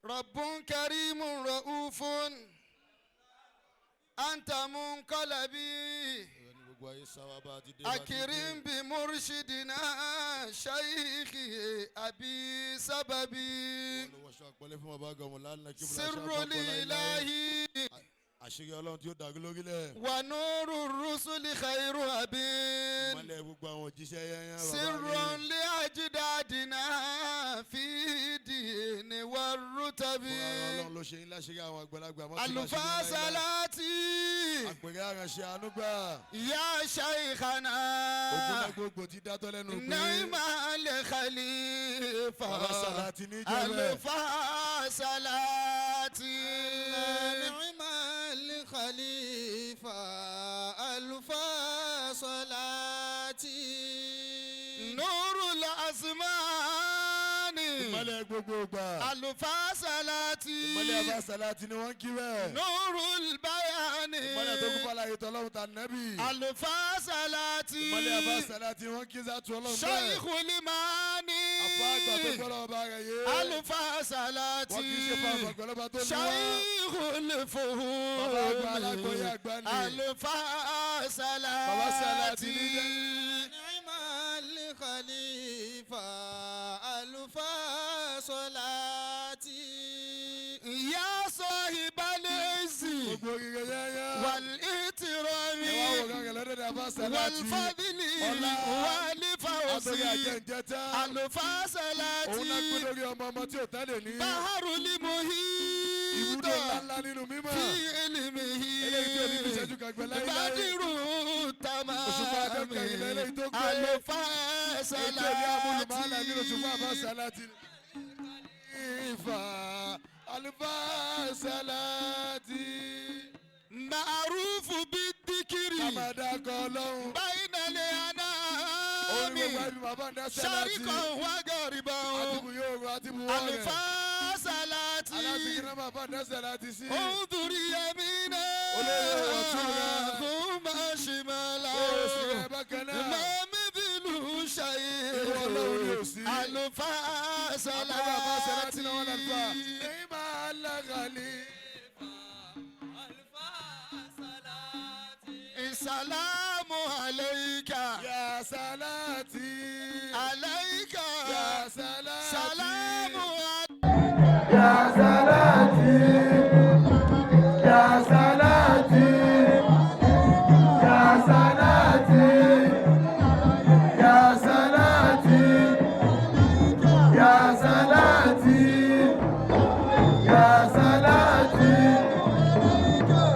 رب كريم رؤوف أنت منقلبي أكرم بمرشدنا شيخي أبي سببي سر الإله Àṣírí Ọlọ́run tí ó dàrú lórílẹ̀. ونور الرسل خير أبي Ìmọ̀lẹ̀ gbogbo àwọn òjíṣẹ́ yẹn. سر لأجدادنا في دين والرتب Ọlọ́run ló ṣe yín láṣírí àwọn àgbàlagbà. Mọ́ sí láṣírí ألفا láíláí. صلاتي Àpèrè àránṣẹ́ àánú gbà. يا شيخنا Ògúnlẹ̀ gbogbo ti dátọ́ lẹ́nu pé. نعم الخليفة Bàbá Sàlátì ní jẹ́ bẹ́ẹ̀. ألفا صلاتي نعم الخليفة ألفا صلاتي نور الأزمان Ìmọ̀lẹ̀ gbogbo gbà. ألفا صلاتي Ìmọ̀lẹ̀ Bàbá Sàlátì ni wọ́n ń kí bẹ́ẹ̀. نور البيان Ìmọ̀lẹ̀ tó kún fàlàyé tọ́lọ́run ta nẹ́bì. ألفا صلاتي Ìmọ̀lẹ̀ Bàbá Sàlátì ni wọ́n kí sátú Ọlọ́run bẹ́ẹ̀. شيخ المعاني Àfa àgbà tó gbọ́dọ̀ ọba rẹ̀ yé. ألفا صلاتي Wọ́n kì í ṣe fún àgbàgbọ́ lọ́ba tó ní wá. شيخ الفهوم Bàbá àgbà alágbóyè àgbà ni. ألفا Bàbá Sàlátì صلاتي ní jẹ́. نعم الخليفة ألفا صلاتي يا صاحب العز Gbogbo oríire yẹ́yẹ́. والاحترام Ẹ wá wò gángan lọ́dọ̀ ní Bàbá Sàlátì. والفضل Ọlá. والفوز Àtòrí àjẹǹjẹ tán. ألفا Òun náà gbé صلاتي lórí ọmọ ọmọ tí ò tán lè ní. بحر المحيط Ibùdó ńláńlá nínú mímọ́. في علمه Eléyìí tí ò ní fi ìṣẹ́jú kan gbẹ láíláí. بدر Òṣùpá التمام akẹ́kọ̀ọ́ ilẹ̀ eléyìí tó gbé. ألفا Èyí tí ò ní amúlùmálà nínú òṣùpá Bàbá صلاتي Sàlátì. Ìfà Àlùfá Sàlátì. معروف بالذكر Ká máa dákọ̀ Ọlọ́run. بين Orin الأنام gbogbo ẹbí bàbá ń dá Sàlátì. شرقا وغربا Àtìkù yóò rọ àtìkù wọ́n rẹ̀. ألفا صلاتي Alábìkí náà bàbá ń dá Sàlátì sí. انظر يمينا Olórí ọ̀tún rẹ̀. ثم شمالا Ó sì rẹ̀ bákan náà. ما مثل شيء Irú Ọlọ́run ni ò sí. ألفا Àbúrò bàbá Sàlátì náà wọ́n lálùfáà. صلاتي Èyí máa lágàlí. ألفا صلاتي السلام عليك Ya Sàlátì. عليك Ya Sàlátì. سلام عليك Ya Sàlátì. Ya Sàlátì. Ya Sàlátì. Ya Sàlátì. Ya Sàlátì. Ya Sàlátì.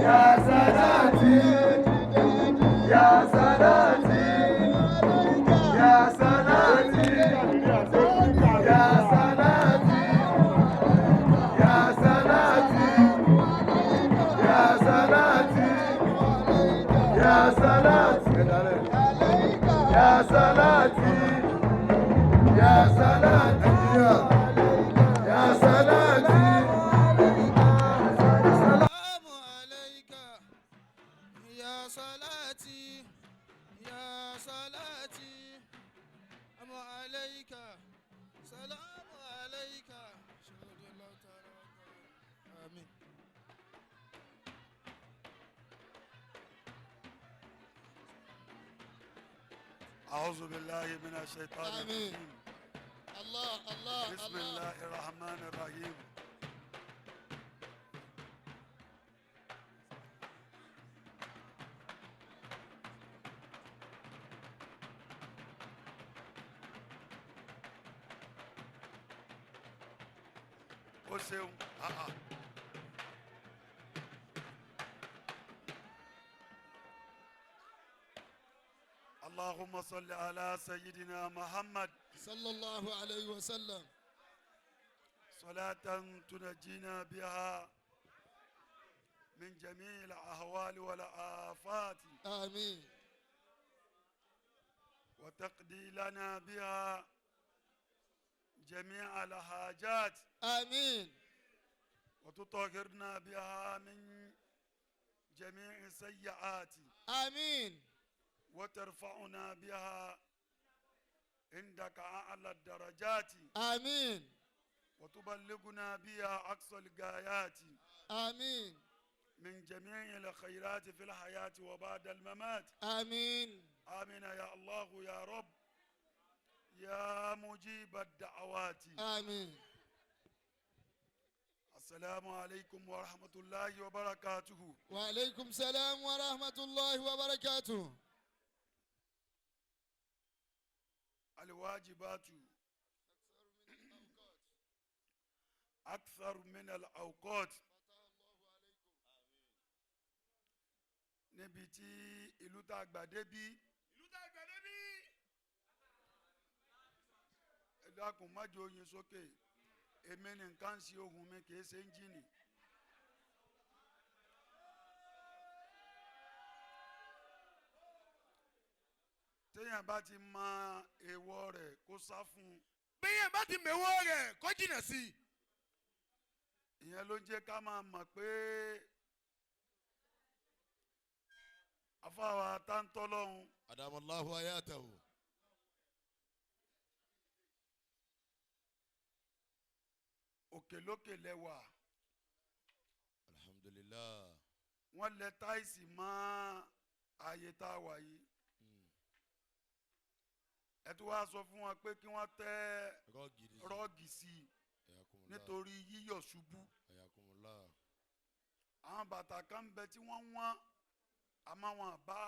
Ya Sàlátì. Ya Sàlátì. Ya Sàlátì. Ya Sàlátì. Ya Sàlátì. Ya Sàlátì. Ya Sàlátì. Ya Sàlátì. Ya Sàlátì. Ya Sàlátì. السلام عليك يا صلاتي يا صلاتي أم عليك سلام عليك شهد الله تعالى وتعالى. آمين. أعوذ بالله من الشيطان آمين. الرجيم. الله الله بسم الله. الله الرحمن الرحيم. Ó ṣeun ah ah. اللهم صل على سيدنا محمد صلى الله عليه وسلم. صلاة تنجينا بها من جميع الأهوال والآفات، آمين. وتقضي لنا بها جميع الحاجات، آمين. وتطهرنا بها من جميع السيئات، آمين. وترفعنا بها عندك أعلى الدرجات، آمين. وتبلغنا بها أقصى الغايات. آمين. من جميع الخيرات في الحياة وبعد الممات. آمين. آمين يا الله يا رب يا مجيب الدعوات. آمين. السلام عليكم ورحمة الله وبركاته. وعليكم السلام ورحمة الله وبركاته. الواجبات أكثر من الأوقات. Níbi tí ìlú tá a gbà débí. Ìlú tá a gbà débí. Ẹ dákun, má jẹ́ oyin sókè, èmi ní nǹkan ṣe ohun mi, kì í ṣe ẹ́ńjìnì. Téèyàn bá ti mọ èèwọ̀ rẹ̀, kó sá fún un. Bẹ́yẹn bá ti mẹ̀wọ́ rẹ̀, kó jìnnà sí i. Ìyẹn ló ń jẹ́ ká máa mọ̀ pé afáwa táńtọ́ lọ́hùn. Adamallahu hayatahu. Òkè lókè lẹ́wà. Alhamdulillah. Wọ́n lẹ tiles mọ́ ààyè tá a wà yìí. Ẹ tún wá sọ fún wọn pé kí wọ́n tẹ́ rug sí i nítorí yíyọ̀ ṣubú. Ayakumullah. Àwọn bàtà kan ń bẹ tí wọ́n wọ́n, àmọ́ wọn bá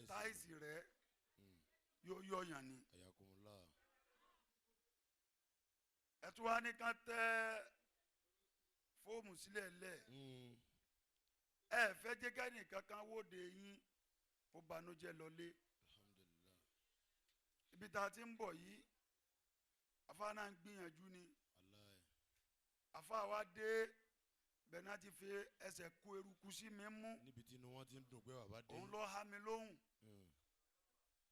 tiles rẹ̀ yóò yọ̀yàn ni. Ayakumullah. Ẹ tún wá ní ká tẹ́ foam sílẹ̀ lẹ̀. Ẹ fẹ́ jẹ́ kẹ́ni kankan wóde yín ó banújẹ́ lọlé. Alhamdulillah. Ibi tá a ti ń bọ̀ yìí, afa náà ń gbìyànjú ni. Afa wa dé bẹ́ẹ̀ náà ti fi ẹsẹ̀ kó eruku sí mi mú. Níbi tí inú wọn ti ń dùn pé bàbá dé. Òun lọ há mi lóhùn.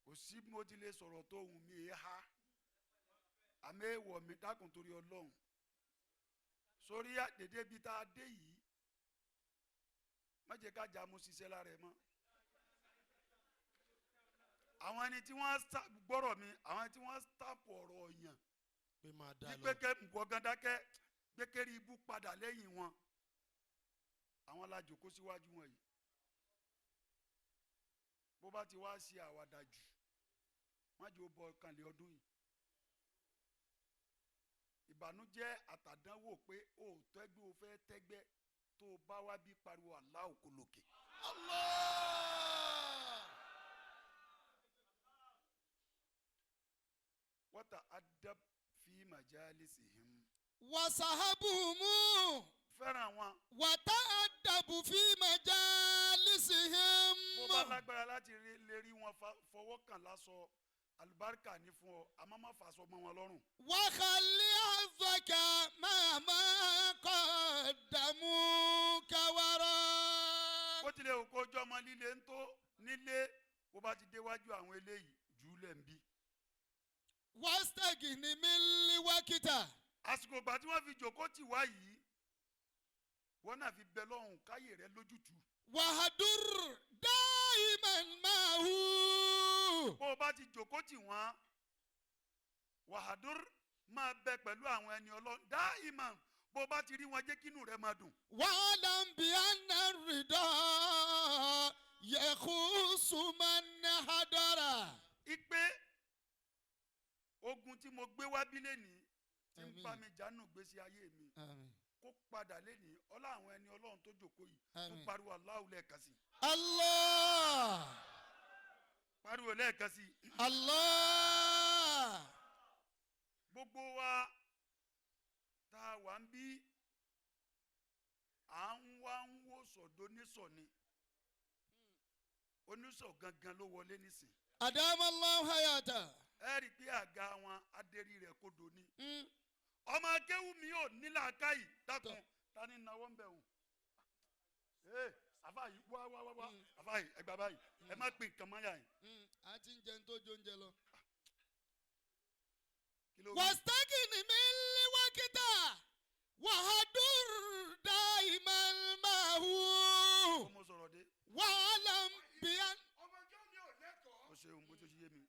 Kò sí bí mo ti lè sọ̀rọ̀ tó ohùn mi èé há. Àmì èèwọ̀ mi, dákun torí Ọlọ́run. Sórí dédé bí tá a dé yìí, má jẹ́ ká jà mú ṣiṣẹ́ lára ẹ̀ mọ́. Àwọn ẹni tí wọ́n gbọ́rọ̀ mi, àwọn tí wọ́n stamp ọ̀rọ̀ ọ̀yàn pé máa dá ní lọ. Gbẹ́kẹ̀ nǹkan dákẹ́ gbẹ́kẹ̀rí ibú padà lẹ́yìn wọn. Àwọn la jòkó síwájú wọn yìí. Bó bá ti wá ṣe àwàdà jù, má jẹ́ ó bọ kanlẹ̀ ọdún yìí. Ìbànújẹ́ àtàdánwò pé o ò tẹ́gbẹ́, o fẹ́ tẹ́gbẹ́, tó o bá wá bí pariwo Allahu kò lòkè. Allah. Wata adab fi majalisihim. Wasahabuhumu. Fẹ́ràn wọn. Wata'addabu fi majalisihim. Bó bá lágbára láti lè rí wọn fọwọ́ kàn lásọ, àlùbáríkà ní fún ọ, àmọ́ má fàṣọ mọ́ wọn lọ́rùn. Wa khalli hazzaka mama qaddamuka wara. Bó tilẹ̀ òkú ojú ọmọ líle ń tó nílé, bó bá ti déwájú àwọn eléyìí jù ú lẹ̀ ń bí. Wastagni min liwakita. Àsìkò ìgbà tí wọ́n fi jòkó tì wá yìí, wọ́n náà fi bẹ lọ́hùn káyè rẹ lójútùú. Wahdur daiman mahu. Bó o bá ti jòkó tì wọ́n, wàhádùr, máa bẹ pẹ̀lú àwọn ẹni Ọlọ́run daiman. Bó o bá ti rí wọn, jẹ́ kínú rẹ máa dùn. Wa'lam bi anna rida yakhusu man hadara. Ipe ogun tí mo gbé wá bí lénìí tí ń bá Àmín. mi jánu gbèsè ayé mi, Àmín. kó padà lénìí, ọlá àwọn ẹni Ọlọ́run tó jòkó yìí tó Àmín. pariwo Allahu lẹ́ẹ̀kan sí. Allah. Pariwo lẹ́ẹ̀kan sí. Allah. Gbogbo wa tá a wà ń bí, à ń wá ń wò sọ̀dọ̀ onísọ̀ ni, onísọ̀ gangan ló wọlé nísìn. Adama Allahu hayata. Ẹ rí i pé àga wọn adérí rẹ̀ kodò ni. Ọmọ akéwù mi ò ní làákàyè, dákun, ta ni nawọ́ ń bẹ̀ wò? Ee, àfa yìí, wá wá wá wá, àfa yìí, ẹ gbà báyìí, ẹ má pè nǹkan mọ́yà yìí. A ti ń jẹun tó jó oúnjẹ lọ. Kí ló wí? Wastagni min liwakita wahdur daiman mahu. Ó mo sọ̀rọ̀ dé. Wa'lam bi an. Ọmọ ẹjọ́ mi ò lẹ́kọ̀ọ́. O ṣeun, bó tó ṣe yé mi.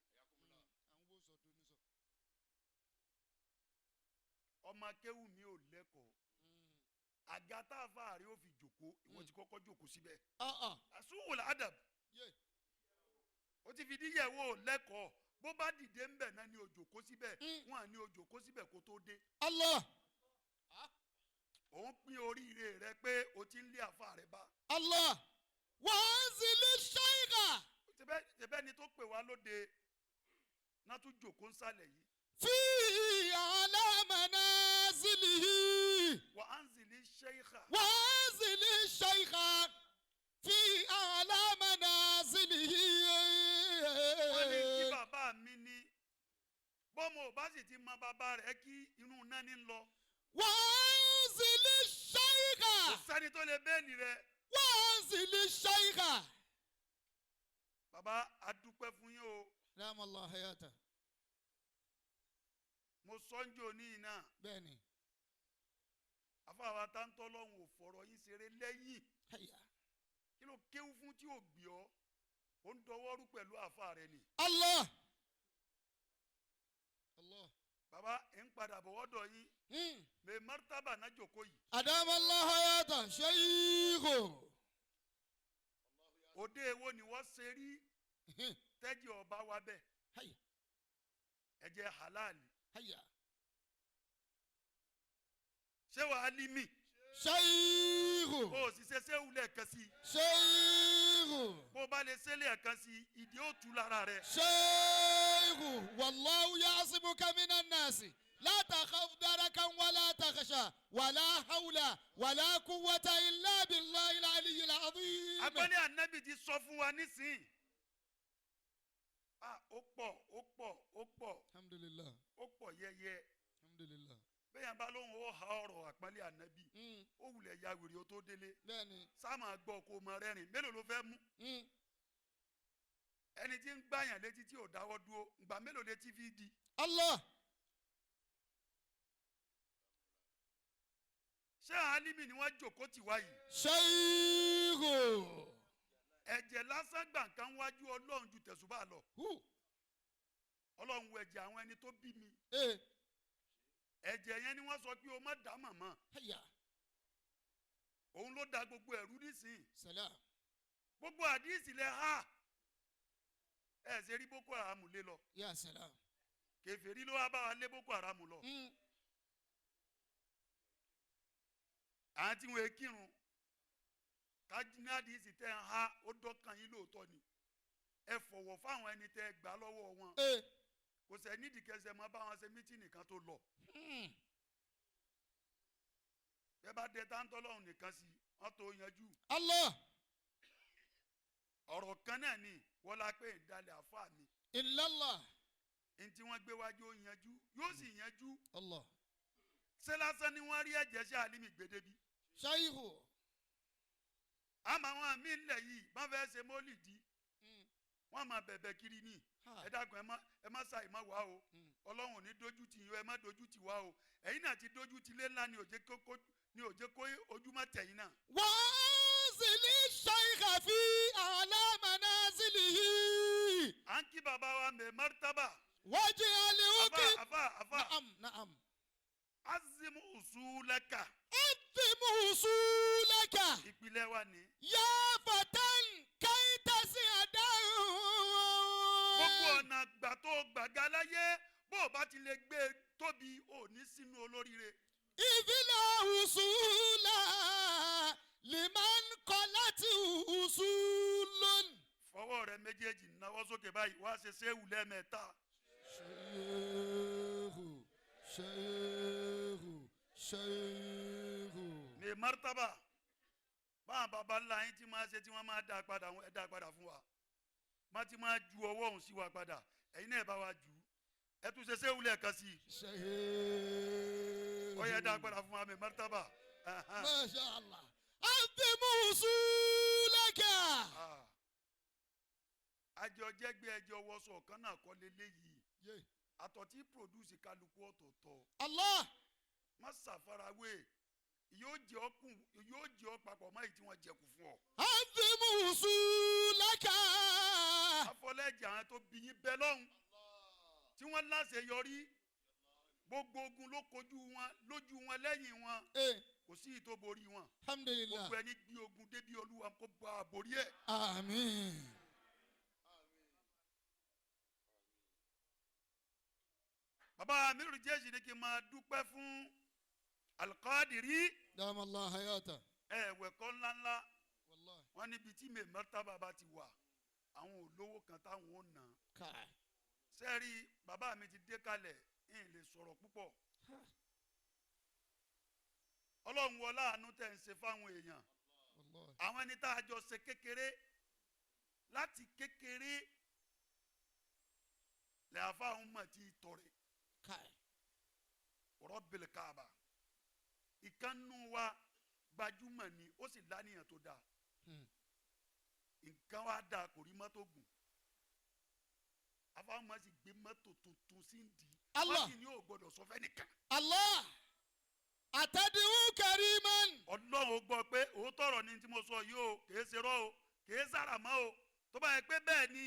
Ọmọ Ọmọ akéwù mi ò lẹ́kọ̀ọ́. Àga tá a fa àárẹ̀ ó fi jòkó, ìwọ ti kọ́kọ́ jòkó síbẹ̀. Ah ah. Àsúwò làádàb. Yeah. Ó ti fi díyẹ̀wò lẹ́kọ̀ọ́. Bó bá dìde ńbẹ̀ náà ni ó jòkó síbẹ̀. Wọ́n á ní ó jòkó síbẹ̀ kó tó dé. Allah. Òun pín oríire rẹ pé o ti ń lé àfa rẹ bá. Allah. وأنزل الشيخ Tẹ́bẹ́ ni tó pè wá lóde náà tún jòkó nsàlẹ̀ yìí. في أعلى منازله. وأنزل الشيخ. وأنزل الشيخ في أعلى منازله. Wọ́n ní kí bàbá mi ní bọ́mọ ò bá sì ti mọ bàbá rẹ̀ kí inú náà ní lọ. وأنزل الشيخ. Kò sẹ́ni tó lè bẹ́ẹ̀lì rẹ̀. وأنزل الشيخ. Bàbá, a dúpẹ́ fún yín o. نعم الله حياته. Mo sọ ń jò ní iná. Bẹ́ẹ̀ni. Àfàwà táńtọ́ lọ́hùn ò fọ̀rọ̀ yín ṣeré lẹ́yìn. هيا. Kí ló kéwú fún tí ò gbì ọ́? Ó ń dọwọ́rú pẹ̀lú àfa rẹ̀ ni. الله الله. Bàbá ẹ̀ ń padà bọ̀ wọ́dọ̀ yín. Mẹ martaba náà jòkó yìí. أدام الله حياته شيخ. Òde èwo ni wọ́n ṣe rí tẹ́jì ọba wa bẹ́ẹ̀? هيا. Ẹ̀jẹ̀ halali. هيا. Ṣé wàá lí mi? شيخ. O sì ṣe ṣéwù lẹ́ẹ̀kan sí i. شيخ. Bó o bá lè ṣe lẹ́ẹ̀kan sí i, ìdí ó tú lára rẹ̀. شيخ، والله يعصمك من الناس، لا تخف دركا ولا تخشى، ولا حول ولا قوة إلا بالله العلي العظيم. Agbọ́lé ànábì ti sọ fún wa nísìnyí. Ah, ó pọ̀, ó pọ̀, ó pọ̀. الحمد لله. Ó pọ̀ yẹyẹ. الحمد لله. Bẹ́ẹ̀ bá lóhùn ó ha ọ̀rọ̀ àpọ́nlé ànábì, ó wulẹ̀ ya wèrè ó tó délé. Bẹ́ẹ̀ni. Sáà máa gbọ́ kó o mọ rẹ́rìn. Mélòó ló fẹ́ mú? Ẹni tí ń gbàyàn létí tí ò dáwọ́ dúró, ìgbà mélòó létí fi di? Allah. Ṣé Alimi ni wọ́n jòkó tì wá yìí? شيخ. Ẹ̀jẹ̀ lásán gbà nǹkan wájú Ọlọ́run ju tẹ̀sùbà lọ. Hu. Ọlọ́run wo ẹ̀jẹ̀ àwọn ẹni tó bí mi. Eh. Ẹ̀jẹ̀ yẹn ni wọ́n sọ pé o má dá màmá. هيا. Òun ló da gbogbo ẹ̀rú nísìnyí. سلام. Gbogbo àdíìsì lẹ ha. Ẹ ṣe rí Boko Haram lé lọ. يا سلام. Kèfèrí ló wá bá wa lé Boko Haram lọ. Àwọn tí wọn kírun kájí àdíìsì tẹ́ ń ha ó dọ́kàn yín lóòótọ́ ni. Ẹ fọ̀wọ̀ fáwọn ẹni tẹ́ gbà lọ́wọ́ wọn. Kò sẹ́ nídìí kẹsẹ̀ mọ́ bá wọn ṣe mítìnì kan tó lọ. Bẹ́ẹ̀ bá dé táńtọ́ lọ́hùn nìkan sí, wọ́n tó yanjú. Allah. Ọ̀rọ̀ kan náà ni wọ́n la pé ìdálẹ̀ àfa mi. إلا الله. Ní tí wọ́n gbé wájú ó yanjú, yóò sì yanjú. Allah. Ṣé lásán ni wọ́n rí ẹ̀jẹ̀ sí Àlímì gbèdébí? شيخ. Àmọ́ àwọn míì ńlẹ̀ yìí bá fẹ́ ṣe mólìdí, wọ́n máa bẹ̀bẹ̀ kiri ní. Ẹ dákun, ẹ má ṣàì má wá o. Ọlọ́run ò ní dójú tì yín o, ẹ má dójú tì wá o. Ẹ̀yin náà ti dójú tì lé ńlá ni ò jẹ́ kó ojú má tẹ̀yìn náà. وأنزل الشيخ في أعلى منازله. À ń kí bàbá wa mẹ́ martaba. واجعله. Afa afa afa. نعم نعم. عظم أصولك. عظم أصولك. Ìpìlẹ̀ wa ni. يا فتى كي تسعد. Gbogbo ọ̀nà gbà tó gbàgá láyé, bó o bá ti lè gbé e tóbi, ò ní sínú olóríire. إذ لا وصول لمن قلت أصول. Fọwọ́ rẹ méjèèjì náwó sókè báyìí, wá ṣe séwù lẹ́ẹ̀mẹ́ta. شيخ شيخ شيخ. Ní martaba báwọn baba ńlá yín tí máa ṣe tí wọ́n máa dá padà, ẹ dá padà fún wa, má ti máa ju ọwọ́ òun sí wa padà, ẹ̀yin náà bá wa jù ú, ẹ tún ṣe séwù lẹ́ẹ̀kan sí i. شيخ. Ó yẹ dá padà fún wa, mi martaba. ما شاء الله، عظم أصولك. Ah. Àjọ jẹ́gbẹ́ ẹjọ́ wọ́sọ̀ ọ̀kan náà kọ́ leléyìí, àtọ̀ tí produce kálukú ọ̀tọ̀ọ̀tọ̀. Allah. Má ṣàfarawé, yóò jẹ́ ọ kùn, yóò jẹ́ ọ papọ̀ mọ́ èyí tí wọ́n jẹ̀kù fún ọ. عظم أصولك. Afọlẹ́jẹ̀ àwọn tó bí yín bẹ́ lọ́hùn tí wọ́n láṣẹ yọrí. Gbogbo ogun ló kojú wọn lójú wọn lẹ́yìn wọn, kò sí ìtò borí wọn. Alhamdulillah. Gbogbo ẹni gbé ogun débi Olúwa kó bá a borí ẹ̀. Àmín. Bàbá Amiru Jẹ́sì ni kí n máa dúpẹ́ fún Alqadiri. Dama Allah hayata. Ẹ̀wẹ̀ kọ́ ńláńlá. Wallahi. Wọ́n níbi tí mẹ́mẹ́ta bàbá ti wà, àwọn olówó kan táwọn ò ná. Kai. Sẹ́ẹ̀rí bàbá mi ti dé kalẹ̀, ń lè sọ̀rọ̀ púpọ̀. Ọlọ́run wọlá àánú tẹ̀ ń ṣe fáwọn èèyàn. Wallahi. Àwọn ẹni tá a jọ ṣe kékeré láti kékeré lẹ́yàfá àwọn ọmọ ti tọrẹ. Kai. Rabbil Kaaba, ìkànnù wa gbajúmọ̀ ni, ó sì láníyàn tó dáa. Nǹkan wa dáa, kò rí mọ́tò gùn, afáwọn ọmọ sì gbé mọ́tò tuntun sí ń di. Allah. Wọ́n sì ní ò gbọ́dọ̀ sọ fẹ́ nìkan. Allah. Atadiwu kariman. Ọlọ́run ó gbọ́ pé òótọ́ ọ̀rọ̀ ni tí mo sọ yìí o, kìí ṣe rọ́ o, kìí sára mọ́ o. Tó bá yẹ pé bẹ́ẹ̀ ni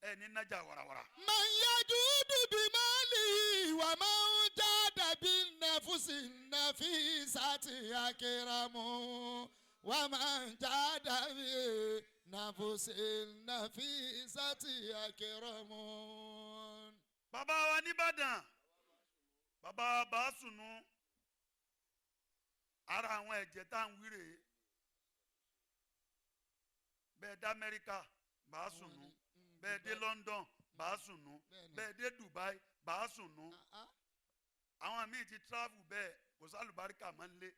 ẹni nájà wàràwàrà. Man yajudu bimalihi wa man jada bin nafusi nafisati akramu wa man jada bin nafusi nafisati akramu. Bàbá wa nìbàdàn, bàbá Bàásùnù, ara àwọn ẹ̀jẹ̀ tá à ń wíre bẹ́ẹ̀ dé Amẹ́ríkà Bàásùnù, bẹ́ẹ̀ dé London Bàásùnù, bẹ́ẹ̀ dé Dubai Bàásùnù. Àwọn míì ti travel bẹ́ẹ̀, kò sálùbáríkà máa ń lé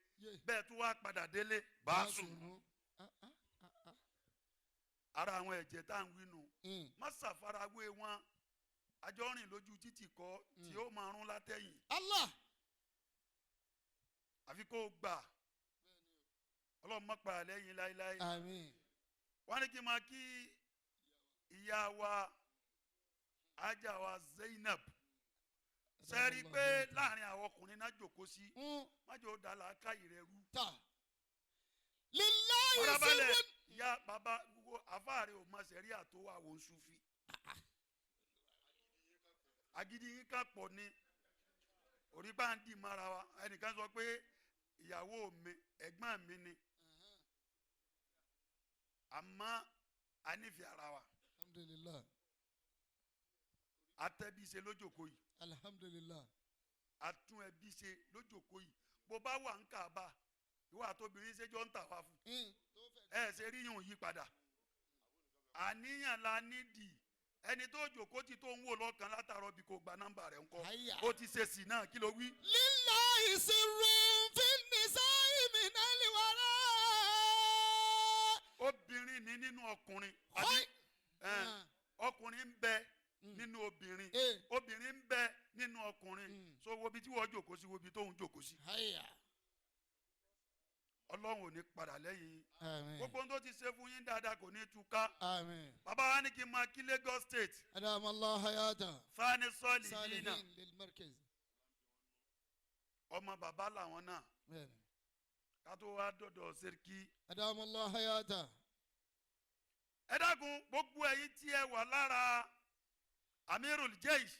bẹ́ẹ̀ tó wá padà délé Bàásùnù. Ara àwọn ẹ̀jẹ̀ tá à ń wínu, má ṣàfarawé wọn. Àjọ rìn lójú títì kọ́ tí ó máa rún látẹ̀yìn. Allah. Àfi kó o gbà Ọlọ́run má padà lẹ́yìn láéláé. Àmín. Wọ́n ní kí n máa kí ìyá wa ajá wa Zainab, sẹ́rí pé láàrin àwọn ọkùnrin náà jòkó sí májò dàlá káyì rẹ̀ rú. Ta. Lillahi Farabalẹ̀ sirrun. ìyá bàbá gbogbo àfáàrẹ ò mọ sẹ́rí àtọwọ́ àwọn Sufi. Agídí yín ká pọ̀ ni orí bá ń dì mọ́ra wa. Ẹnìkan sọ pé ìyàwó mi ẹ̀gbọ́n mi ni, àmọ́ a nífẹ̀ẹ́ ara wa. Alhamdulillah. Atẹ́bí ṣe lójókòó yìí. Alhamdulillah. Atún ẹbí ṣe lójókòó yìí. Bó bá wà ń kà bá ìwà àtobìnrin ṣe jọ ń tà wá fún ẹ ṣe rí yùn yí padà. Àníyàn la nídìí. Ẹni tó jókòó ti tó ń wò lọ́kàn látàrọ bí kò gba nọ́mbà rẹ̀ ńkọ́? Àyà. Ó ti ṣe sí náà, kí ló wí. Lillahi sirrun fi nisa'i minal wara. Obìnrin ní nínú ọkùnrin àbí ọkùnrin ń bẹ nínú obìnrin, obìnrin ń bẹ nínú ọkùnrin. So wo bí tí wọ́n jókòó sí, wo bí tóun jókòó sí. Àyà. Ọlọ́run ò ní padà lẹ́yìn yín. Àmín. Gbogbo ohun tó ti ṣe fún yín dáadáa kò ní túká. Àmín. Bàbá wa ní kí n máa kí Lagos State. Adama Allah hayata. Fani sọ́ọ̀lì yìí náà. Salihin lil markaz. Ọmọ bàbá làwọn náà. Bẹ́ẹ̀ni. Ká tó wá dọ̀dọ̀ Sẹ́ríkì. Adama Allah hayata. Ẹ dákun, gbogbo ẹ̀yin tí ẹ wà lára Amirul Jaish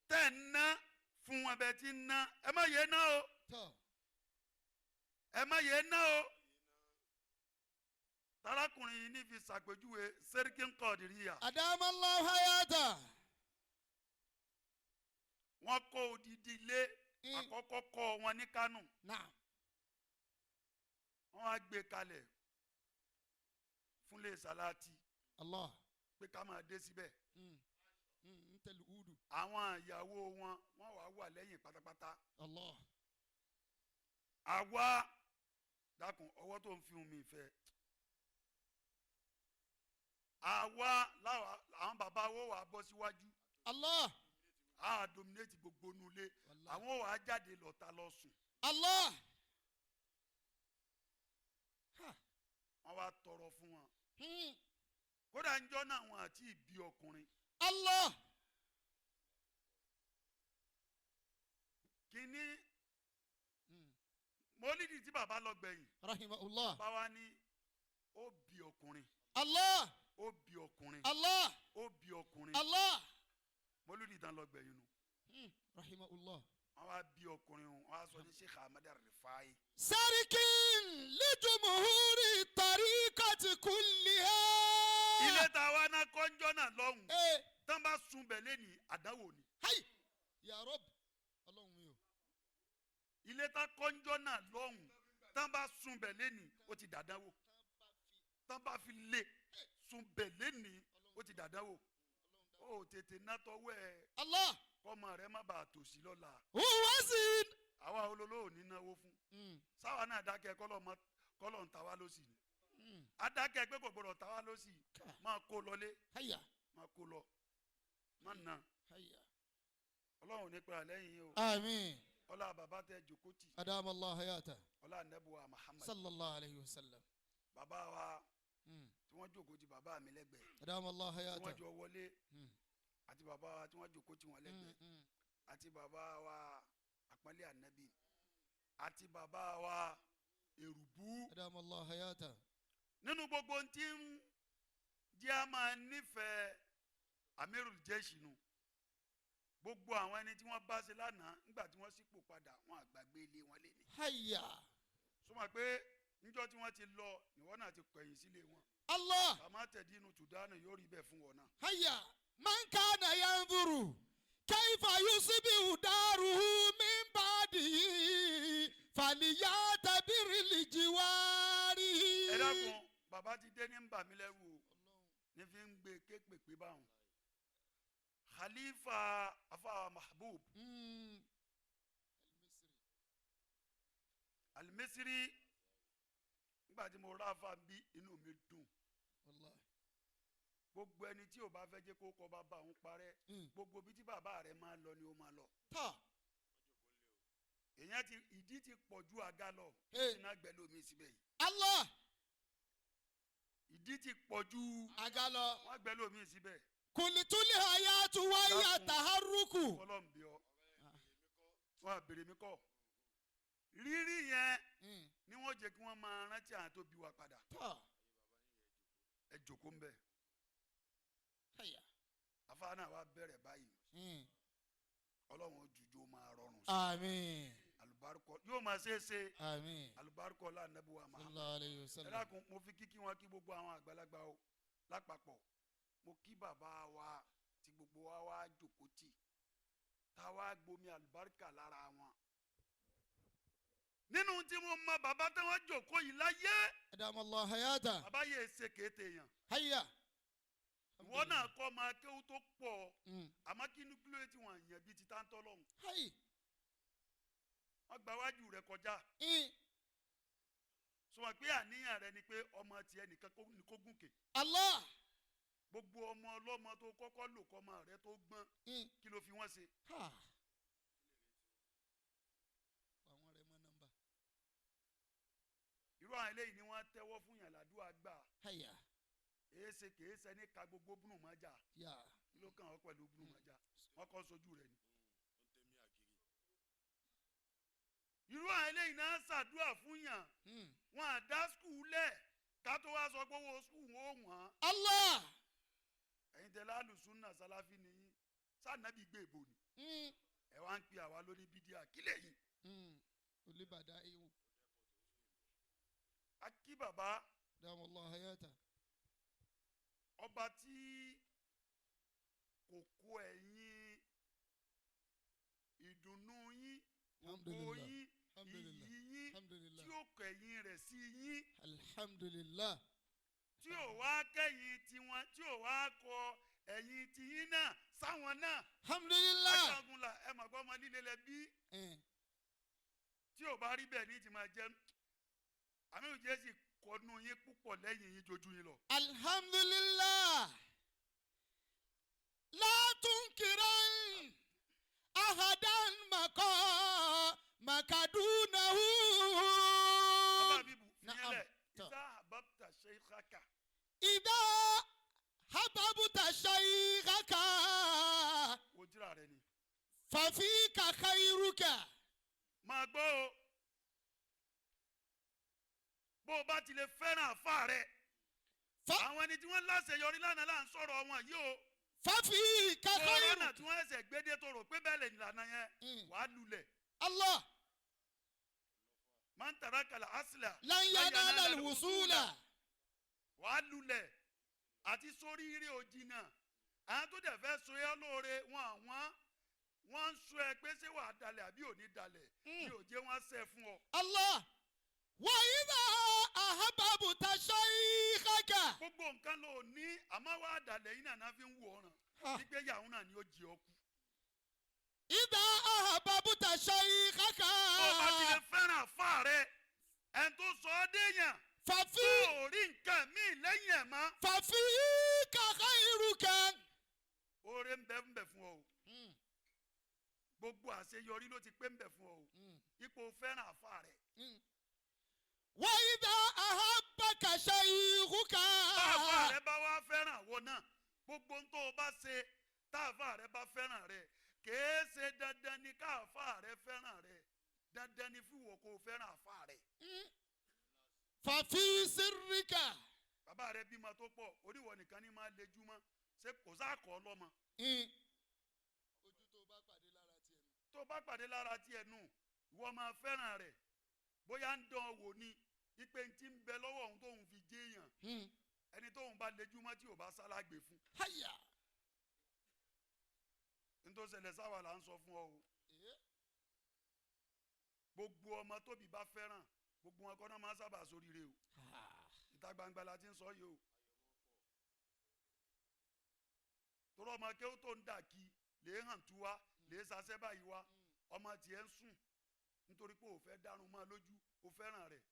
tẹ́ ń ná fún wọn bẹ́ẹ̀ tí ń ná, ẹ má yé ná o. Tọ́. Ẹ má yé ná o. Tarakùnrin yìí ní fi ṣàpèjúwe Sẹ́ríkì Kọ̀dìríyà. Adama Allah hayata. Wọ́n kọ́ odidi ilé àkọ́kọ́ kọ́ wọn ní Kánò. Naam. Wọ́n wá gbé kalẹ̀ fúnlé Sàláàtì. Allah. Pé ká máa dé síbẹ̀. N tẹ̀lé udu. Àwọn ìyàwó wọn wọ́n wá wà lẹ́yìn pátápátá. Allah. Àwa dákun, ọwọ́ tó ń fi hùn mí fẹ́. Àwa láwa àwọn bàbá wo wà bọ́ síwájú. Allah. A dominate gbogbo nulẹ̀. Àwọn wà á jáde lọ́ta lọ sùn. Allah. Wọ́n wá tọrọ fún wọn. Kódà ń jọ́ náà wọn àti ìbí ọkùnrin. Allah. Kínní mọ́lídìí tí bàbá lọ gbẹ̀yìn. Rahimahullah. Bàbá wa ní ó bí ọkùnrin. Allah. Ó bí ọkùnrin. Allah. Ó bí ọkùnrin. Allah. Mọ́lídìí tán lọ gbẹ̀yìn nù. Rahimahullah. Wọ́n wá bí ọkùnrin wọn, wọ́n á sọ ní Sheikh Ahmad Rifai. Sarikin lijumuhuri tariqati kulliha. Ilé tá a wá ná kọ́njọ́ náà lọ́hùn, Ee. tán bá sun bẹ̀ lẹ́ni, àdánwò ni. Hayi. Ya Rabb. Ọlọ́run mi o. Ilé tá kọ́njọ́ náà lọ́hùn, tán bá sun bẹ̀ lẹ́ni, ó ti dàdánwò. Tán bá fi lé sun bẹ̀ lẹ́ni, ó ti dàdánwò. Ó tètè ná tọwọ́ ẹ Allah. kọ́mọ rẹ má bàa tòṣì lọ́la. Huwa zin. Àwa olólùwò ní náwó fún sáwa náà, dákẹ́ kọ́lọ̀ mọ́ kọ́lọ̀ ń ta wá lọ́sì ni. Adákẹ́ pé kò gbọdọ̀ ta wá lọ́sì, máa kó lọlé. Hayya. Máa kó lọ, má nà. Hayya. Ọlọ́run ò ní pẹ́ àlẹ́yìn yìí o. Àmín. Ọlá bàbá tẹ jòkó tì. Adam Allah hayata. Ọlá anabuwa Muhammad. Sallallahu alayhi wa sallam. Bàbá wa tí wọ́n jòkó ti bàbá mi lẹ́gbẹ̀ẹ́, Adam Allah tí hayata. wọ́n jọ wọlé, àti bàbá wa tí wọ́n jòkó tí wọ́n lẹ́gbẹ̀ẹ́, àti bàbá wa àpọ́nlé ànábì, àti bàbá wa èrùbú. Adam Allah hayata. Nínú gbogbo ohun tí ń jẹ́ a máa nífẹ̀ẹ́ Amirul Jeshi nu, gbogbo àwọn ẹni tí wọ́n bá ṣe lánàá, nígbà tí wọ́n sípò padà, wọn àgbàgbé ilé wọn lé ní. Hayya. Sọmọ pé níjọ́ tí wọ́n ti lọ, ìwọ náà ti kọ̀yìn sílé wọn. Allah. Kàmá tẹ̀dínú tùdánù yóò rí bẹ́ẹ̀ fún wọn náà. Hayya. Man kana yanzuru kayfa yusbihu daruhu min ba'dihi falyatabir lijiwarihi. Ẹ dákun, bàbá ti dé ní ń bà mí lẹ́rù o, ní fi ń gbé képèpé báwọn. Khalifa afa Mahbub Alimisiri, nígbà tí mo rà afa bí, inú mi dùn. Wallahi. Gbogbo ẹni tí o bá fẹ́ jẹ́ kó kọ́ bàbá òun parẹ́, gbogbo bí tí bàbá rẹ̀ máa lọ ni ó máa lọ. Ta. Èèyàn ti ìdí ti pọ̀ ju àga lọ. Hey. Iná gbẹ lómi síbẹ̀ yìí. Allah. Ìdí ti pọ̀ ju Àga lọ. wọ́n gbẹ lómi síbẹ̀. Kulituli hayatu wa hiya Dákun. taharruku. Ọlọ́run bí ọ wọn àbèrè mi kọ́ rírí yẹn ni wọ́n jẹ́ kí wọ́n máa rántí àwọn tó bí wa padà. Ta. Ẹ jòkó ń bẹ̀. Hayya. Afáà náà wá bẹ̀rẹ̀ báyìí. Ọlọ́run jùjọ máa rọrùn sí. Àmín. Alùbáríkọ yóò máa ṣe é ṣe. Àmín. Alùbáríkọ lánàbíwá Muhammad. Sallallahu alayhi wa Ẹ sallam. dákun, mo fi kíkí wọn kí gbogbo àwọn àgbàlagbà o lápapọ̀. Mo kí bàbá wa tí gbogbo wa wá jòkó tì, tá a wá gbomi àlùbáríkà lára wọn. Nínú tí mo mọ bàbá tí wọ́n jòkó yìí láyé, Adam Allah hayata. bàbá yìí ṣe kéde yàn. Hayya. Ìwọ náà kọ́ máa kéwú tó pọ̀, àmọ́ kí ní kílódé tí wọ́n yàn bíi ti táńtọ́ lọ́hùn? Hayy. Wọ́n gba wájú rẹ̀ kọjá. Sọ wọn pé àníyàn rẹ ni pé ọmọ tiẹ̀ nìkan ní kó gùnkè. Allah. Gbogbo ọmọ ọlọ́mọ tó kọ́kọ́ lò kọ́ ọmọ rẹ tó gbọ́n, kí ló fi wọ́n ṣe? Ha. Àwọn rẹ̀ mọ nọ́mbà. Irú àwọn eléyìí ni wọ́n tẹ́wọ́ fún yàn ládùúgbà gbà. Hayya. Èéṣe kèé ṣe ní ka gbogbo bùnú mọ́jà. Ya. Kí ló kàn ọ́ pẹ̀lú bùnú mọ́jà? Wọ́n kọ́ sojú rẹ̀ ni. Irú àwọn eléyìí náà ṣàdúrà fún yàn. Wọn à dá school lẹ̀ ká tó wá sọ pé owó school wọn ò wọ́n. Allah. Ẹ̀yin tẹ lálùsùn náà, sálàfí nìyí, sànàbí gbé èbò ni. Ẹ wá ń pe àwa lóní bídíà, kí lẹ́yìn? Olùbàdà ewu. A kí bàbá. Adam Allah hayata. Ọba tí kò kó ẹ̀yin ìdùnnú yín, ògo Alhamdulillah. yín, Alhamdulillah. iyì yín, Alhamdulillah. tí ó kẹ̀yìn rẹ̀ sí yín, Alhamdulillah. tí ò wá kẹ́yìn tiwọn, tí ò wá kọ ẹ̀yìn tiyín náà sáwọn náà. Alhamdulillah. Ajagunla, ẹ mà gbọ́, ọmọ líle lẹ bí. Tí ò bá rí bẹ́ẹ̀ ní ti máa jẹ́ àmì òjẹ́ sì kọnu yín púpọ̀ lẹ́yìn yín jojú yín lọ. Alhamdulillah. La tunkiran ahadan maka makadunahu. Abá bíbu Na'am. fìyẹn lẹ̀. Tọ́. Ìsá àbábtà shaykhaka. Idha hababta shaykhaka. Wo jíra rẹ ni. Fafika khairuka. Máa gbọ́ o, bó o bá ti lè fẹ́ràn àfa rẹ, Fa àwọn ẹni tí wọ́n láṣeyọrí lánàá là ń sọ̀rọ̀ wọn yìí o. Fafika Kọ́rọ́nà khairu. tí wọ́n ẹsẹ̀ gbédé tó rò pé bẹ́ẹ̀ lè nílànà yẹn wàá lulẹ̀. Allah. Man taraka al-asla Lan yanala al-wusula. Wàá lulẹ̀ àti sórí ire òjìnà. Àwọn tó dẹ̀ fẹ́ so ẹ́ lóore wọn àwọn wọ́n ń sọ ẹ pé ṣé wàá dalẹ̀ àbí ò ní dalẹ̀ ní òjé wọn ṣe fún ọ. Allah. Wa idha ahabbta shaykhaka. Gbogbo nǹkan ló ní àmọ́ wàá dalẹ̀ yín náà fi ń wò ọ̀ràn wípé yàrá náà ni ó jí ọ kú. Idha ahabbta shaykhaka. Bó o bá ti lè fẹ́ràn àfa rẹ ẹn tó sọ ọ́ déyàn Fàfi. tó ò rí nǹkan míì lẹ́yìn ẹ̀ mọ́. Fafika khairuka. Oore ń bẹ ń bẹ fún ọ o. Gbogbo àṣeyọrí ló ti pé ń bẹ fún ọ o. Ipò fẹ́ràn àfa rẹ. Wa idha ahabbaka shaykhuka. Táàfà rẹ bá wá fẹ́ràn àwọn náà gbogbo ń tó o bá ṣe táàfà rẹ bá fẹ́ràn rẹ kèé ṣe dandan ni káàfà rẹ fẹ́ràn rẹ dandan ni fún ìwọ kó o fẹ́ràn àfà rẹ. Fàfi sirrika. Bàbá rẹ bímọ tó pọ̀ oníwọ̀ nìkan ni máa lejú mọ́ ṣé kò sáà kọ́ lọ́mọ. Ojú tó bá pàdé lára tiẹ̀ nù. Tó bá pàdé lára tiẹ̀ nù ìwọ máa fẹ́ràn rẹ̀ bóyá ń dán wò ni ipe ti ń bẹ lọ́wọ́ òun tóun fi jéèyàn ẹni tóun bá lejú mọ́ tí ò bá sálágbè fún. Háyà. Nítorí ṣẹlẹ̀ sáwà là ń sọ fún ọ o. Gbogbo ọmọ tóbi bá fẹ́ràn gbogbo wọn kọ́nà máa ń sábà sóríire o. Ìta gbangba la ti ń sọ yìí o. Torí ọmọ kéwú tó ń dà kí lè hàn tú wa lè sasẹ́ báyìí wa ọmọ tiẹ̀ ń sùn nítorí pé o fẹ́ dárun mọ́ lójú o fẹ́ràn rẹ̀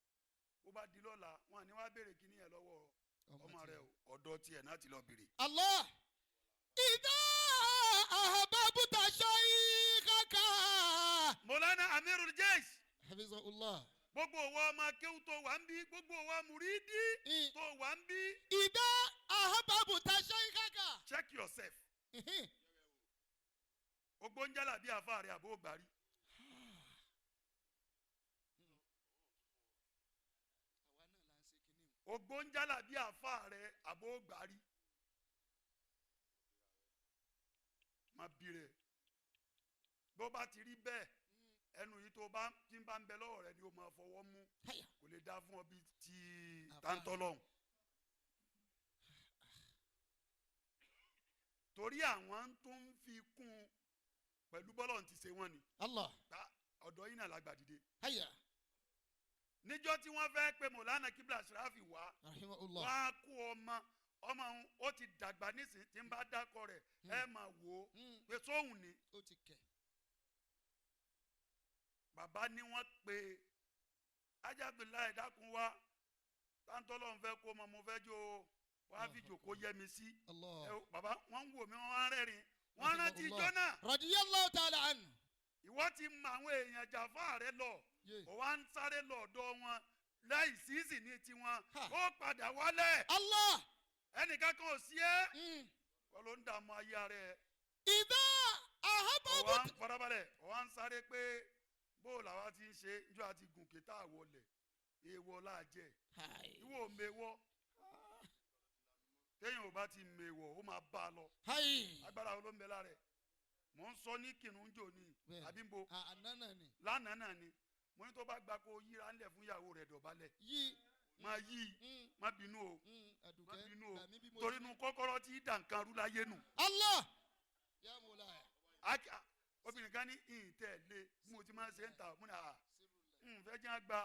bó bá di lọ́la wọn ni wọ́n á béèrè kíní ẹ̀ lọ́wọ́ ọmọ rẹ̀ o ọ̀dọ̀ tiẹ̀ náà ti lọ béèrè. Allah. Idha ahabbta shaykhaka. Mọ̀lánà Amirul Jaysh. Hafizahullah. Gbogbo wa ọmọ akéwù tó wà ń bí gbogbo wa mùrídìí tó wà ń bí. Idha ahabbta shaykhaka. Check yourself. Gbogbo ń jálà bí àfa rẹ̀ àbó gbàrí. Ògbó ń jálà bí àfa rẹ̀ àbó gbàrí. Má bí rẹ̀ bó bá ti rí bẹ́ẹ̀ ẹnu yìí tó bá ti ń bá ń bẹ lọ́wọ́ rẹ ni o máa fọwọ́ mú kò lè dá fún ọ bí ti táńtọ́lọ́hún. Torí àwọn tó ń fi kún un pẹ̀lú bọ́lọ̀ ti ṣe wọ́n ni. Allah. Ọ̀dọ́ yìí náà lágbà dìde. Níjọ́ tí wọ́n fẹ́ pe Mọ̀lánà Kíbla Ṣíráfì wá. Rahimahullah. Wọ́n á kó ọmọ ọmọ òun ó ti dàgbà nísìnyí tí ń bá dákọ rẹ̀ ẹ máa wò ó pé sóhun ni. Ó ti kẹ̀. Bàbá ni wọ́n pe Haji Abdullahi dákun wá táńtọ́lọ́ ń fẹ́ kó ọmọ mo fẹ́ jó wá fi jòkó yẹ mi sí. Bàbá wọ́n ń wò mí wọ́n wá rẹ́rìn wọ́n rántí ijó náà. Radiyallahu ta'ala anhu. Ìwọ ti mọ àwọn èèyàn jàfá rẹ lọ ó wá ń sáré lọ ọ̀dọ̀ wọn láì sísì ní tiwọn ó padà wálẹ̀. Allah. Ẹnìkan kan ò sí ẹ́ wọ́n ló ń dààmú ayé rẹ̀. Ìdá àhábàbò. Ó wá ń farabalẹ̀ ó wá ń sáré pé bó làwa ti ń ṣe njọ́ àti gùnkè tá a wọlé èèwọ̀ láàjẹ́ ìwọ ò mèwọ́ téèyàn ò bá ti mèwọ̀ ó máa bá a lọ agbára wo ló ń bẹ lára ẹ̀ mò ń sọ ní kìnnìún jò ní àbí nbo lánàá náà ni mo ní tó bá gba kó yíra ńlẹ̀ fún ìyàwó rẹ̀ dọ̀bálẹ̀ máa yí má bínú o má bínú o torí nu kọ́kọ́rọ́ tí dànkan rú láyé nù. Allah. Obìnrin kan ní ìtẹ̀lé bí mo ti máa ṣe ń ta mo ní à ń fẹ́ jẹ́ àgbà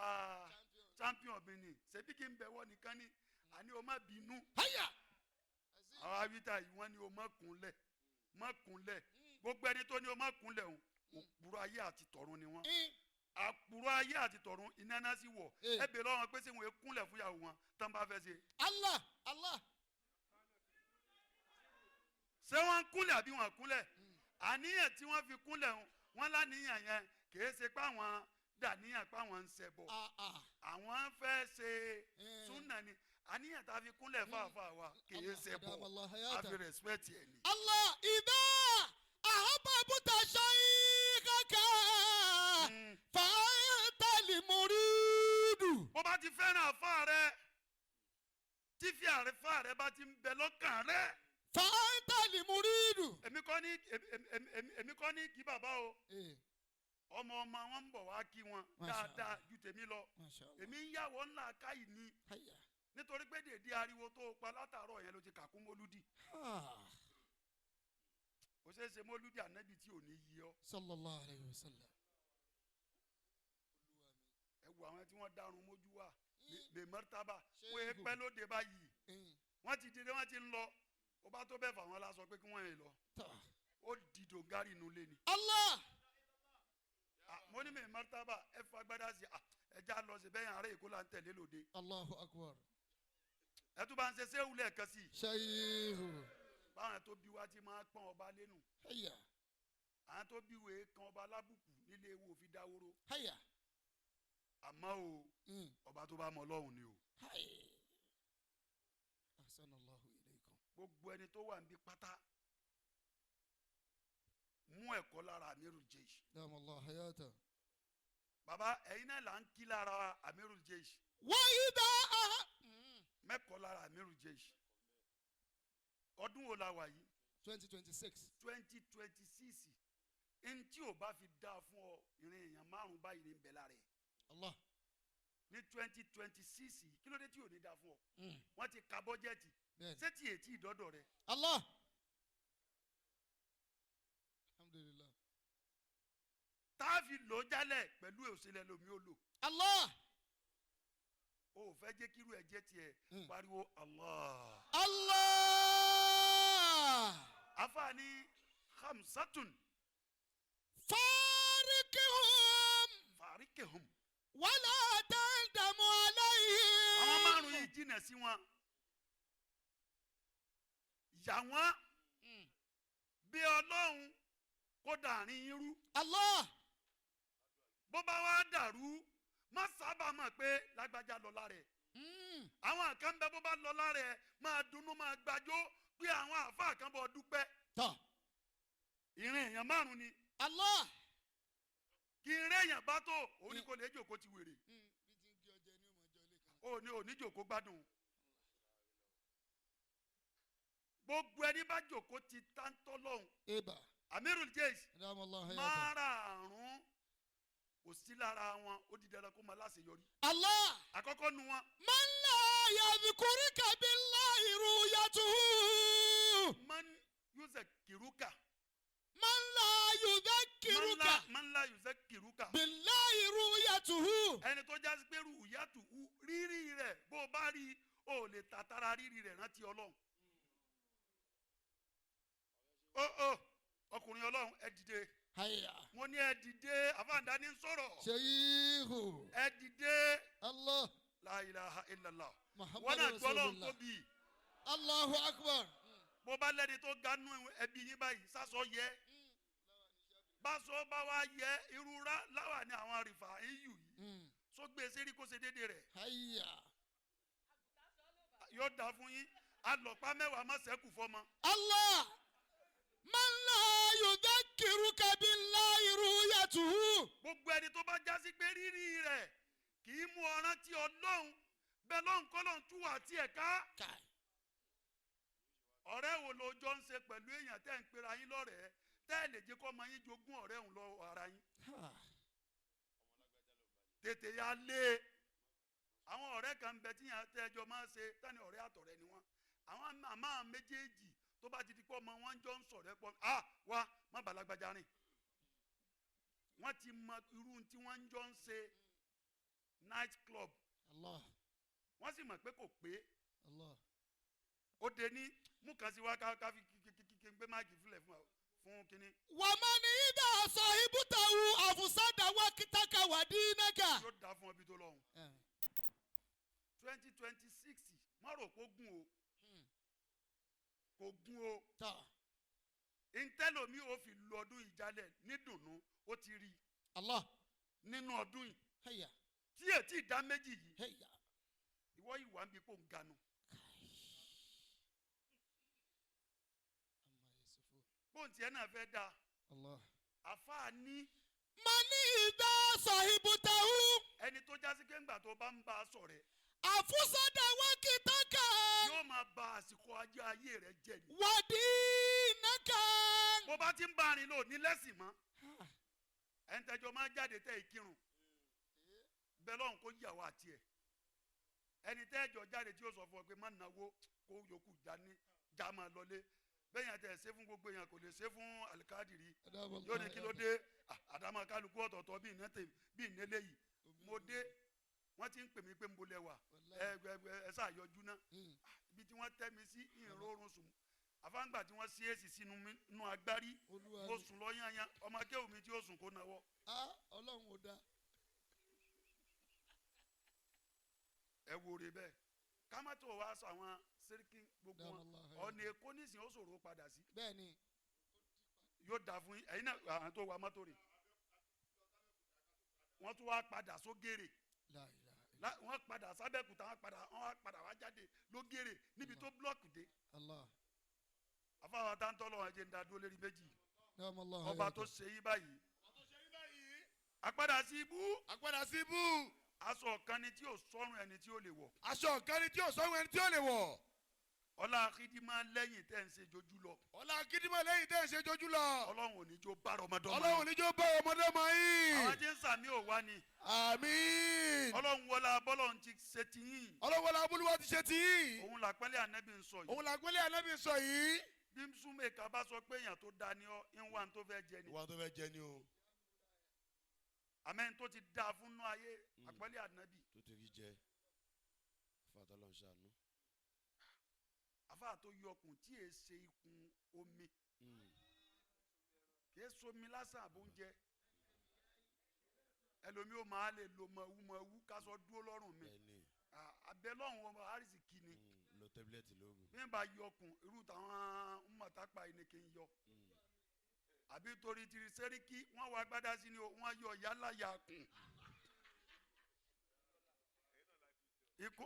champion mi ni ṣebí kí n bẹ̀wọ̀ nìkan ni àní o má bínú. Àwọn awítà yìí wọ́n ní o má kúnlẹ̀ má kúnlẹ̀ gbogbo ẹni tó ní o má kúnlẹ̀ òun òpùrọ̀ ayé àti tọ̀run ni wọ́n àpùrọ̀ ayé àti tọ̀run iná náà sì wọ̀ ẹ bèèrè lọ́wọ́ pé ṣé wọn kúnlẹ̀ fún ìyàwó wọn tán bá fẹ́ ṣe. Allah Allah. Ṣé wọ́n kúnlẹ̀ àbí wọ́n kúnlẹ̀ àníyàn tí wọ́n fi kúnlẹ̀ wọn láníyàn yẹn kìí ṣe pé àwọn dàníyàn pé àwọn ń ṣẹbọ àwọn fẹ́ ṣe súnà ni àníyàn tá a fi kúnlẹ̀ fáfáà wa kìí ṣẹbọ a fi respect ẹ̀ ni. Allah ìdá àhábàbùtà ṣayíkàkà fàtàlì mùrídù. Bó bá ti fẹ́ràn àfa rẹ tí fi àrífà rẹ bá ti ń bẹ lọ́kàn rẹ. فأنت المريد. Èmi kọ́ ní èmi kọ́ ní kí bàbá o. إيه. Ọmọ ọmọ wọn ń bọ̀ wá kí wọn Masha dáadáa ju tèmi lọ. ما شاء الله. Èmi ń yàwọ̀ ńlá káyì ni. هيا. Nítorí pé dèédé ariwo tó o pa látàárọ̀ yẹn ló ti kàkún mólúdì. آه. Kò ṣeé ṣe mólúdì ànábì tí ò ní yí ọ. صلى الله عليه وسلم. Ẹ wo àwọn tí wọ́n dárun mójú wà lè mọ́tàbà wọ́n Ṣéègù. pẹ́ lóde báyìí. إيه. Wọ́n ti dìde, wọ́n ti ń lọ. Ó bá tó bẹ́ẹ̀ fà wọ́n lásọ pé kí wọ́n yẹn lọ. طه. Ó di dòǹgárì inú ilé ni. الله. Ah, mo ní mi mọ́tàbà ẹ fagbádá sí i ẹ já lọ sí bẹ́yìn ará Èkó là ń tẹ̀lé lóde. الله أكبر. Ẹ tún bá ń ṣe séwù lẹ́ẹ̀kan sí i. شيخ. Báwọn tó bí wa ti máa pọ́n ọba lẹ́nu. هيا. Àwọn tó bí wèé kan ọba lábùkù nílé ewu òfin dáwóró. هيا. Àmọ́ o, ọba tó bá mọ Ọlọ́run ni o. هاي. أحسن الله إليكم. Gbogbo ẹni tó wà níbi pátá mú ẹ̀kọ́ lára Amirul Jeish. دام الله حياته. Bàbá, ẹ̀yin náà là ń kí lára Amirul Jeish. وإذا أه... Mẹ́kọ̀ọ́ lára Amirul Jeish. Ọdún wo la wà yìí? 2026. 2026. Ntí o bá fi dáa fún ọ, ìrìn èèyàn márùn báyìí ní bẹ̀ lára ẹ̀. Allah. Ní 2026 yìí, kí ló dé tí ò ní dáa fún ọ? Wọ́n ti ka bọ́jẹ́tì. Bẹ́ẹ̀ni. Ṣé tí ètí ìdọ́dọ̀ rẹ? Allah. Alhamdulillah. Tá a fi lò ó jálẹ̀ pẹ̀lú òṣèlè lomi ó lò. Allah. O ò fẹ́ jẹ́ kírú ẹ̀ jẹ́ tiẹ̀. Pariwo Allah. Allah. Afaani khamsatun. فارقهم. Farikehum. ولا تندم عليهم. Àwọn márùn yìí, jìnnà sí wọn, yà wọ́n bí Ọlọ́run kó dàrin yín rú. Allah. Bó bá wá dàrú, má sábà mọ̀ pé lágbájá lọ lára ẹ̀. Àwọn kan bẹ, bó bá lọ lára ẹ̀, máa dunnú, máa gbàjó pé àwọn àáfàá kan bọ̀ dúpẹ́. Tọ́. Ìrìn èèyàn márùn ni. Allah. Kí n rí èèyàn bá tó òun ni kò lè jòkó ti wèrè. Bí ti ń gé ọjẹ ní òmò ọjọ́ ilé kan. Ó ní òní jòkó gbádùn. Gbogbo ẹni bá jòkó ti táńtọ́ lọ́hùn. Eba. Amirul Jeish. Adamu Allah hayata. Márààrún kò sí lára wọn, ó di dandan kó máa láṣeyọrí. Allah. Àkọ́kọ́ nu wọn. Man la yadhkuruka billahi ru'yatuhu. Man yuzakiruka. Man la yudhakkiruka Man la yuzakiruka. billahi ru'yatuhu. Ẹni tó jásí pé rúùyàtù rírì rẹ̀, bó o bá rí i, o lè tàtàrà rírì rẹ̀ rántí Ọlọ́run. Ó ọkùnrin Ọlọ́run, ẹ dìde. Hayya. Mo ní ẹ dìde, àfàǹdá ní sọ̀rọ̀. Sheikhu. Ẹ dìde. Allah. La ilaha illallah. Wọn Muhammadu náà gbọ́ Ọlọ́run Rasulullah. tóbi. Allahu akbar. Bó bá lẹ́ni tó ga nú ẹbí yín báyìí, sásọ yẹ báṣọ bá wá yẹ irú láwà ní àwọn rìfà iyù yìí sógbé sérí kó ṣe déédéé rẹ̀. Hayya. Yóò dáa fún yín, alọ̀pá mẹ́wàá má ṣẹ́kù fọmọ. Allah. Man la yudhakkiruka billahi ru'yatuhu. Gbogbo ẹni tó bá jásí pé rírì rẹ̀ kì í mú ọ rántí Ọlọ́run, bẹ́ẹ̀ lọ́hùn kọ́ lọ́hùn tú àti ẹ̀ka. Kai. Ọ̀rẹ́ wo ló jọ ń ṣe pẹ̀lú èèyàn tẹ́ ń pera yín lọ́rẹ̀ẹ́, tẹ́ ẹ̀ lè jẹ́ kọ́ ọmọ yín jogún ọ̀rẹ́ òun lọ ara yín? Ha. Tètè ya lé e. Àwọn ọ̀rẹ́ kan ń bẹ tí yàn tẹ́jọ́ máa ń ṣe tani ọ̀rẹ́ àtọ̀rẹ́ ni wọ́n. Àwọn màmá méjèèjì tó bá ti di pọ́ ọmọ wọn jọ ń sọ̀rẹ́ pọ̀, ah, wá má bàlágbájá rìn. Wọ́n ti mọ irú tí wọ́n jọ ń ṣe night club. Allah. Wọ́n sì mọ̀ pé kò pé. Allah. Ó de ní mú kan sí wa ká fi kí kí kí gbé máàkì fúnlẹ̀ fún wa fún kínní. Wa man idha sahibtahu afsada waqtaka wa dinaka. Yóò dá fún ọ bí tó lọ́hùn. 2026, má rò kó gùn o, kò gùn o. Ta. Ntẹ́lómi ò fi lu ọdún ìjálẹ̀ nídùnnú, ó ti rí Allah. nínú ọdún yìí. Hayya. Tí ètí ìdá méjì yìí. Hayya. Ìwọ yìí wà ń bí kò ń ganu. Amma yasifun. Bóun tiẹ̀ náà fẹ́ da. Allah. Àfáà ní. Man idha sahibtahu. Ẹni tó jásí pé ńgbà tó bá ń bá a sọ̀rẹ́. Àfúsọ́dà wákìtàkà. Yóò máa ba àsìkò ajé ayé rẹ jẹ́ ni. Wàdínàkà. Bó bá ti ń bá rìn lò ní lẹ́sìn mọ́. Ẹni tẹ́jọ́ máa jáde tẹ́ ìkírun bẹ́ẹ̀ lọ́hùn kó yàwó àti ẹ̀. Ẹni tẹ́jọ́ jáde tí ó sọ fún ọ pé má náwó kó yòókù dání já máa lọlé bẹ́ẹ̀ yẹn tẹ̀ ṣe fún gbogbo èèyàn kò lè ṣe fún alikadiri yóò ní kí ló dé. Ah, àdámọ̀ kálukú ọ̀tọ̀ọ̀tọ̀ bíi iná tèmi bíi ìnélé yìí mo dé wọ́n ti ń pè mí pé ń bolẹ̀ wà ẹ ẹ ẹ sáà yọjú ná. Ibi tí wọ́n tẹ́ mi sí ìrorun sùn àfáǹgbà tí wọ́n sí èsì sínú nú agbárí Olúwa mo mi. sùn lọ yányán ọmọ akéwù mi tí ó sùn kó nawọ́. Ah, Ọlọ́run ò dáa. Ẹ wo re bẹ́ẹ̀ ká má tó wá sọ àwọn sẹ́ríkì gbogbo wọn ọ̀nà èkó nísìnyí ó ṣòro padà sí. Bẹ́ẹ̀ni. Yóò dà fún yín ẹ̀yin náà àwọn tó wa mọ́tò rè wọ́n tún wá padà sógèrè. La ilaha illa Wọ́n padà sábẹ́kúta wọ́n padà wọ́n wá padà wá jáde lógèrè níbi tó búlọ́ọ̀kì dé. Allah. Àfáwọn táńtọ́ lọ́wọ́ ẹ̀jẹ̀ ń da dúró lérí méjì. Naam Allah. Ọba tó ṣe yí báyìí àpadà sí ibú. Àpadà sí ibú. Aṣọ kan ni tí ò sọ́run ẹni tí ó lè wọ̀. Aṣọ kan ni tí ò sọ́run ẹni tí ó lè wọ̀. Ọlá akíndímọ̀ lẹ́yìn tẹ́ ń ṣe jojú lọ. Ọlá akíndímọ̀ lẹ́yìn tẹ́ ń ṣe jojú lọ. Ọlọ́run ò ní jó bá ọmọdọ́mọ. Ọlọ́run ò ní jó bá ọmọdọ́mọ yín. Àwọn tí ń sàmì ò wá ni. Àmín. Ọlọ́run wọlá bọ́lọ́run ti ṣe ti yín. Ọlọ́run wọlá abúlúwa ti ṣe ti yín. Òun làpẹ́lẹ́ ànábì ń sọ yìí. Òun làpẹ́lẹ́ ànábì ń sọ yìí. Bí Súnmẹ́ka bá sọ pé èèyàn tó da ni ọ́, ń wá ní tó fẹ́ jẹ ni. Ìwà tó fẹ́ jẹ ni o. Àmẹ́ni tó ti dáa fún nú ayé àpẹ́lẹ́ ànábì. Tó ti rí jẹ. Fàtọ́lọ́ ń ṣàánú. Àfáà tó yọkùn tí èé ṣe ikùn omi. Kì í somi lásán àbóúnjẹ. Ẹlòmí ó máa lè lo mọ̀wú kásọ dúró lọ́rùn mi. Abẹ́ lọ́hùn ọmọ àrísì kì ni. Lo tẹ́bílẹ̀tì lóru. Bí n bá yọkùn irú táwọn mọ̀tápá yìí ni kì í yọ. Àbí torí tiri sẹ́ríkì wọ́n wá gbádá sí ni wọ́n yọ yálà yà kùn. Ikú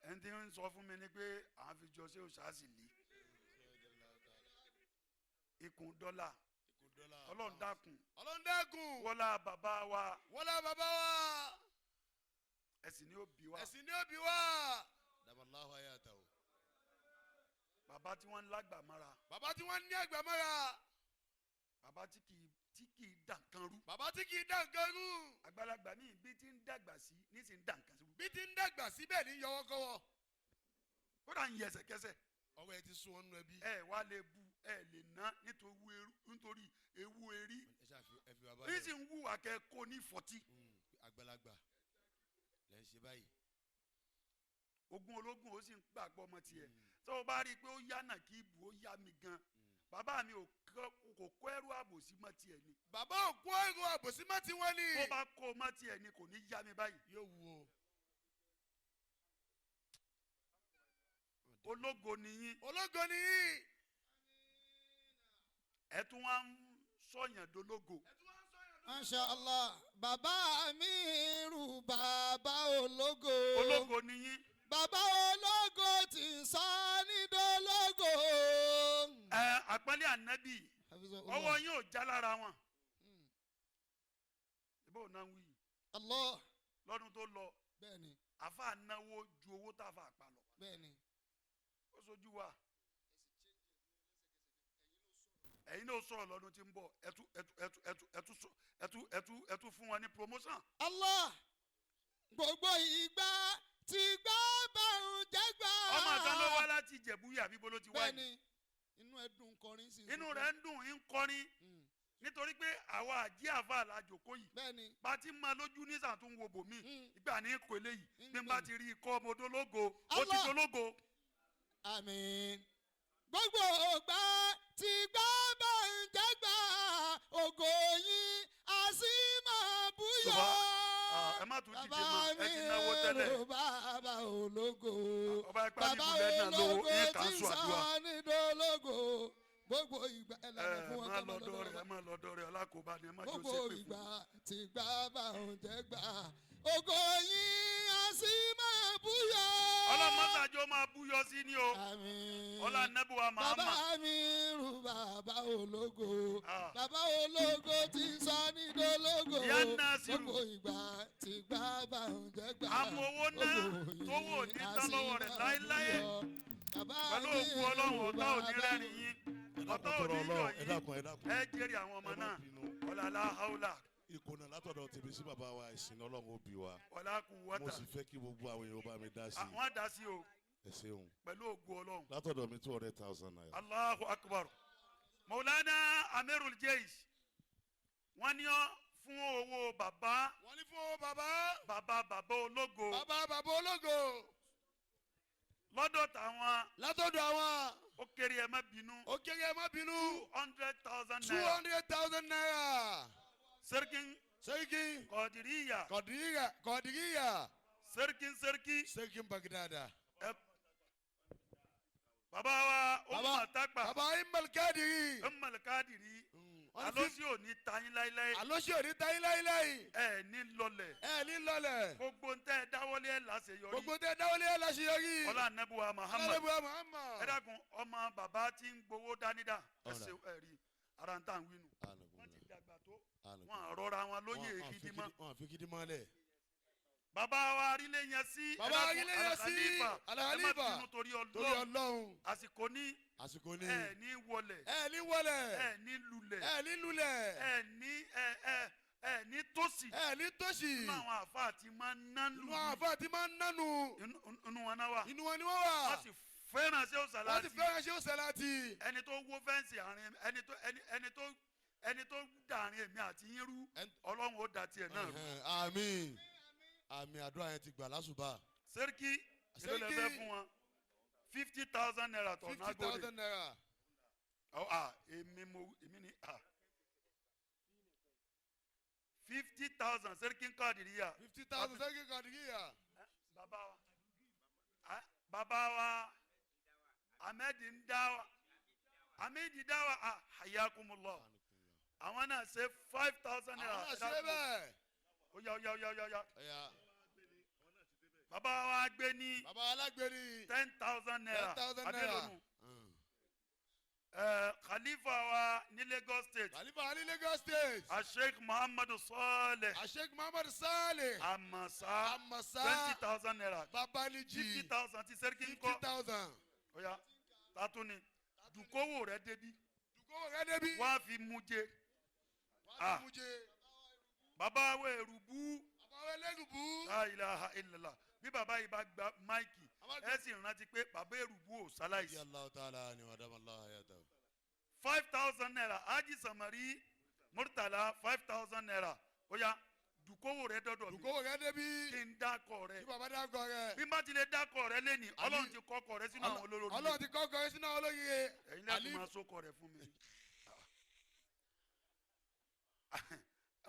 ẹni tí ń sọ fún mi ni pé à ń fi jọ ṣé òṣàṣì lì ikùn dọ́là. Ọlọ́run dákun. Ọlọ́run dákun. Wọlá bàbá wa. Wọlá bàbá wa. Ẹ̀sìn ni ó bí wa. Ẹ̀sìn ni ó bí wa. Dàbàláhu ayé àtàwọ̀. Bàbá tí wọ́n ń lágbà mọ́ra. Bàbá tí wọ́n ń ní àgbà mọ́ra. Bàbá tí kì í dà nǹkan rú. Bàbá tí kì í dà nǹkan rú. Àgbàlagbà míì bí ti ń dàgbà sí ní sì ń dà nǹkan rú. Bí ti ń dàgbà síbẹ̀ ní yọwọ́kọ́wọ́. Kódà ń yẹ ẹsẹ̀kẹsẹ̀. Ọwọ́ ẹ ti sún wọn nú ẹbí. Ẹ wá lè bu ẹ lè ná nítorí ewu erí. Ẹ ṣáà ẹ fi bàbá Ní rẹ. sì ń wúwà kẹ kó ní 40. Àgbàlagbà lẹ́ ń ṣe báyìí. Ogun ológun ó sì ń gbàgbọ́ ọmọ tiẹ̀. Tó o bá rí i pé ó yá nà kí ibù ó yá mi gan. Bàbá mi kò kó ẹrú àbòsí mọ́ tiẹ̀ ni. Bàbá ò kó ẹrú àbòsí mọ́ tiwọn ni. Bó bá kó mọ́ tiẹ̀ ni kò ní yá mi báyìí. Yóò wú o. Ológo ni yín. Ológo ni yín. Ẹ tún wá ń sọ̀yàn dológo. Masha Allah, bàbá mi rú bàbá ológo. Ológo ni yín. Bàbá ológo tí ń sọ ní dológo. Ẹ àpọ́nlé ànábì ọwọ́ yín ò já lára wọn. Ìbò náà ń wí. Allah. Lọ́dún tó lọ. Bẹ́ẹ̀ni. Àfa náwó ju owó tá a fà pa lọ. Bẹ́ẹ̀ni. Ó sojú wa. Ẹ̀yin náà sọ̀rọ̀ lọ́dún tí ń bọ̀ ẹ̀tú fún wọn ní promotion. Allah. Gbogbo ìgbà tí gbà bá ń jẹ́ gbà. Ọmọ kan ló wá láti Ìjẹ̀bú yàbí bó ló ti wá yìí. Bẹ́ẹ̀ni, inú ẹ dùn kọrin sí. Inú rẹ̀ ń dùn ń kọrin. Nítorí pé àwa àjí àfa àlàjòkó yìí. Bẹ́ẹ̀ni. Bá ti máa lójú ní sàn tó ń wo bòmí. Ìgbà ní kò eléyìí. Bí n bá ti rí ikọ́ ọmọ dológo, ó ti dológo. Àmín. Gbogbo ògbà tí gbà bá ń jẹ́ gbà ògo yín a sì máa búyọ̀. Ẹ má tún dìde mọ́, ẹ ti náwó tẹ́lẹ̀. Bàbá ológo. Bàbá ológo tí ń sọ ní dológo. Gbogbo ìgbà ẹ lànà fún wọn kọ́ lọ́dọ̀ rẹ̀, ẹ má lọ́dọ̀ rẹ̀, alákòóbá ni ẹ má jọ ṣépè fún. Gbogbo ìgbà tí gbà bá ń jẹ́ gbà Ògo yín á sì máa búyọ. Ọlọ́mọ́sàjọ́ máa búyọ sí ni o. Àmín. Ọlá nẹ́bùwà Bàbá Muhammad. mi rú bàbá ológo. Ah. Bàbá ológo ti sọ ní dológo. Ìyá Nasiru. Gbogbo ìgbà tí gbà bá ń jẹ́ gbà. Àmọ́ owó náà tówó ò ní tán lọ́wọ́ rẹ̀ láéláé. Bàbá Pẹ̀lú mi òkú Ọlọ́run rú ọ̀tá ò ní bàbá rẹ́rìn yín. Ọ̀tá ò ní yọ̀ Ẹ yín. dákun, ẹ dákun. Ẹ jèrè àwọn ọmọ Ẹ má náà. bínú. Ọlá aláhàólà. Ìkùnà látọ̀dọ̀ tèmi sí bàbá wa ìsìn Ọlọ́run ó bí wa. Ọlá kù Mo wọ́tà. sì fẹ́ kí gbogbo àwọn èèyàn bá mi dá sí i. Àwọn àdá sí o Ẹ ṣeun. pẹ̀lú ògùn Ọlọ́run. Látọ̀dọ̀ mi 200,000 naira. Allahu akbar. Maulana Amirul Jaish. Wọ́n ní ọ́ fún owó bàbá Wọ́n ní fún bàbá. bàbá bàbá ológo. Bàbá bàbá ológo. Lọ́dọ̀ tàwọn Látọ̀dọ̀ àwọn. ó kéré, ẹ má bínú. Ó kéré, ẹ má bínú. 200,000 Two naira. hundred thousand naira. Serkin Seriki. Kọdiriya. Kọ̀dìríyà. Kọ̀dìríyà. Serkin Serki. Seriki Bagdada. Ẹ bàbá wa Bàbá- Umar Tagba. Bàbá Imal Kadiri. Umar Kadiri. Wọ́n ní Alósì ò ní tayín láíláí. Àlọ́sí òní táyé láíláí. Ẹ ní lọlẹ̀. Ẹ ní lọlẹ̀. Gbogbo ń tẹ́ ẹ dáwọ́lé ẹ láṣeyọrí. Gbogbo tẹ dáwọ́lé ẹ láṣeyọrí. Ọlá Anabuwa Muhammad. Ọlọ́dẹ̀bùwà Muhammad. Ẹ dákun, ọmọ bàbá tí ń gbowó dání dà. Ẹ Ọ̀rà. ṣe ẹ rí ara ń tà ń wínú. Wọ́n ti dàgbà tó. Wọ́n àrọ́ra wọn lóye èkìdí mọ́. Wọn àfi gidi mọ́lẹ̀. Bàbá wa arílẹ̀ yẹn sí. Bàbá arílẹ̀ yẹn sí, Al-Khalifa. Ẹ má Al-Khalifa. bínú torí Torí Ọlọ́run. Ọlọ́run. Àsìkò ní Àsìkò ní. ẹ ní wọlẹ̀. Ẹ ní wọlẹ̀. Ẹ ní lulẹ̀. Ẹ ní lulẹ̀. Ẹ ní ẹ ẹ ẹ ní tòsí. Ẹ ní tòṣì. Inú àwọn àfa àti máa ń nánú. Inú àwọn àfáà tí máa ń nánu. Inú wọn náà wà. Inú wọn ni wọ́n wà. Wọ́n sì fẹ́ràn sí Wọ́n sì òsàlátì. fẹ́ràn ṣé ó sẹ́láàtì. Ẹni tó wó fẹ́ǹsì àárín ẹni tó ẹni ẹni tó ẹni tó dàrin èmi àti yín rú, Ọlọ́run ó da tiẹ̀ náà rú. Àmín. Àmín, àdúrà yẹn ti gbà lásùbà. Sẹ́ríkì, èló lẹ Sẹ́ríkì. fẹ́ fún wọn? 50,000 naira tọ̀ fifty náà gòdè. thousand naira. Ọ à èmi mo èmi ni à 50,000 Sẹ́ríkì ń Kádìríyà. 50,000 Sẹ́ríkì Kàdìríyà. Bàbá wa, ah, bàbá wa Ahmed ń dá wa, Ahmed dá wa, ah, hayakumullah, àwọn náà ṣe 5,000 naira. Àwọn náà ṣe bẹ́ẹ̀. Ó yá, ó yá, ó yá, ó yá, ó yá. Ọ̀yà. Bàbá wa gbé ní Bàbá alágbèrè. 10,000 naira. 10,000 naira. Adélónú ẹ Khalifa wa ní Lagos State. Khalifa Ali Lagos State. Asheikh Muhammadu Saleh. Asheikh Muhammad Saleh. Amasa. Amasa. 20,000 naira. Babaliji. 50,000 ti Sẹ́ríkì ń Fifty kọ́. thousand. Ó yá, tatu ni dùkówó rẹ débi. Dùkọ́ rẹ débi. Wọ́n á fi mú jẹ. Wàá Ah. fi mú jẹ. Bàbá wa èrùbú. Bàbá wa Ẹlẹ́gùbú. La ilaha illallah, bí bàbá yìí bá gba máìkì, ẹ sì rántí pé bàbá èrùbú ò sáláìsì. Yallahu ta'ala ni wa dama hayata. 5,000 naira, Haji Samari Murtala, 5,000 naira. Ó yá, dùkówó rẹ dọ́dọ̀ mi. Dùkọ́ rẹ débi. Kí n dákọ̀ rẹ. Kí bàbá dákọ̀ rẹ. Bí n bá ti lè dákọ̀ rẹ lẹ́nìí, Ọlọ́run ti kọ́kọ̀ rẹ sínú àwọn olórí. Ọlọ́run ti kọ́kọ́ rẹ sínú àwọn olóríire. Ẹ̀yin lẹ́kùn máa sókọ̀ rẹ fún mi.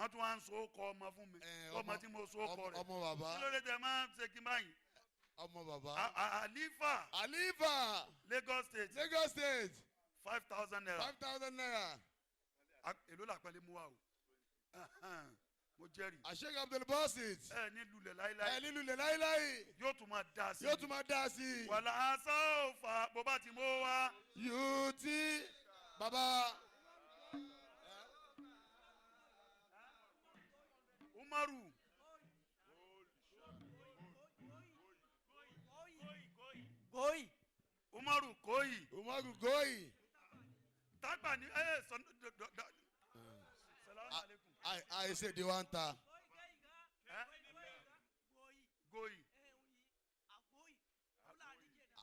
Wọ́n tún wá ń so kọ ọmọ fún mi, ọmọ tí mo so kọ rẹ. Ọmọ bàbá. Kí ló dé tẹ máa ń ṣe kí n báyìí? Ọmọ bàbá. Àlífà. Àlífà. Lagos State. Lagos State. 5,000 naira. 5,000 naira. Èló làpẹlẹ mú wa o? Mo jẹ́rìí. Asheikh Abdul Basit. Ẹ ní lulẹ̀ láíláí. Ẹ ní lulẹ̀ láíláí. Yóò tún máa dá sí i. Yóò tún máa dá sí i. Wàlá sọ́ọ̀fà bó bá ti mú wa. Yóò ti bàbá. Umaru. Goyi. Umaru Koyi. Umaru Goyi. Tagba ni ẹ sọ dọ. Salamu alaikum. Àìsè di wa ń ta. Goyi.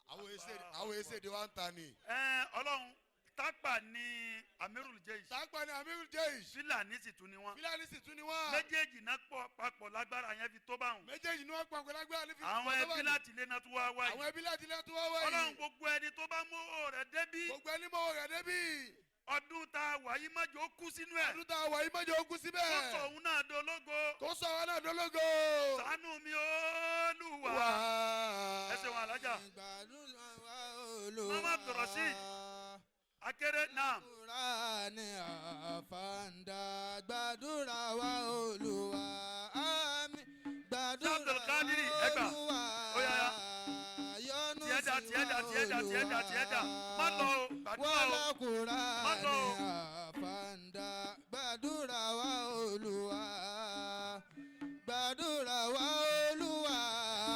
Àwọn èsè di wa ń ta ni. Ẹ Ọlọ́run, Tápà ní Amirul Jeish. Tápà ní Amirul Jeish. Fílàní sì tún ni wọ́n. Fílàní sì tún ni wọ́n. Méjèèjì náà pọ̀ papọ̀ lágbára yẹn fi tó báwọn. Méjèèjì ni wọ́n papọ̀ lágbára ní fi tó Àwọn báwọn. ẹbí láti ilé náà tún wá wáyé. Àwọn ẹbí láti ilé tún wá wáyé. Ọlọ́run, gbogbo ẹni tó bá mú rẹ̀ débí. Gbogbo ẹni mọ́wọ́ rẹ̀ débí. Ọdún tá a wà yìí mọ́jọ́ ó kú sínú ẹ̀. Ọdún tá a wà yìí mọ́jọ́ ó kú síbẹ̀. Kó sọ òun náà dológo. Kó sọ òun náà dológo. Ṣàánú mi Olúwa. Ẹ ṣeun alájà. Mama Abdulrasheed Akéré náà. Kúránì àfàǹdà, gbàdúrà wa Olúwa, àmín. dà tiẹ̀ dà tiẹ̀ dà tiẹ̀ dà má lọ o gbàdúrà o Wala má lọ Qur'ani o. àfàǹdà gbàdúrà wa Olúwa gbàdúrà wa Olúwa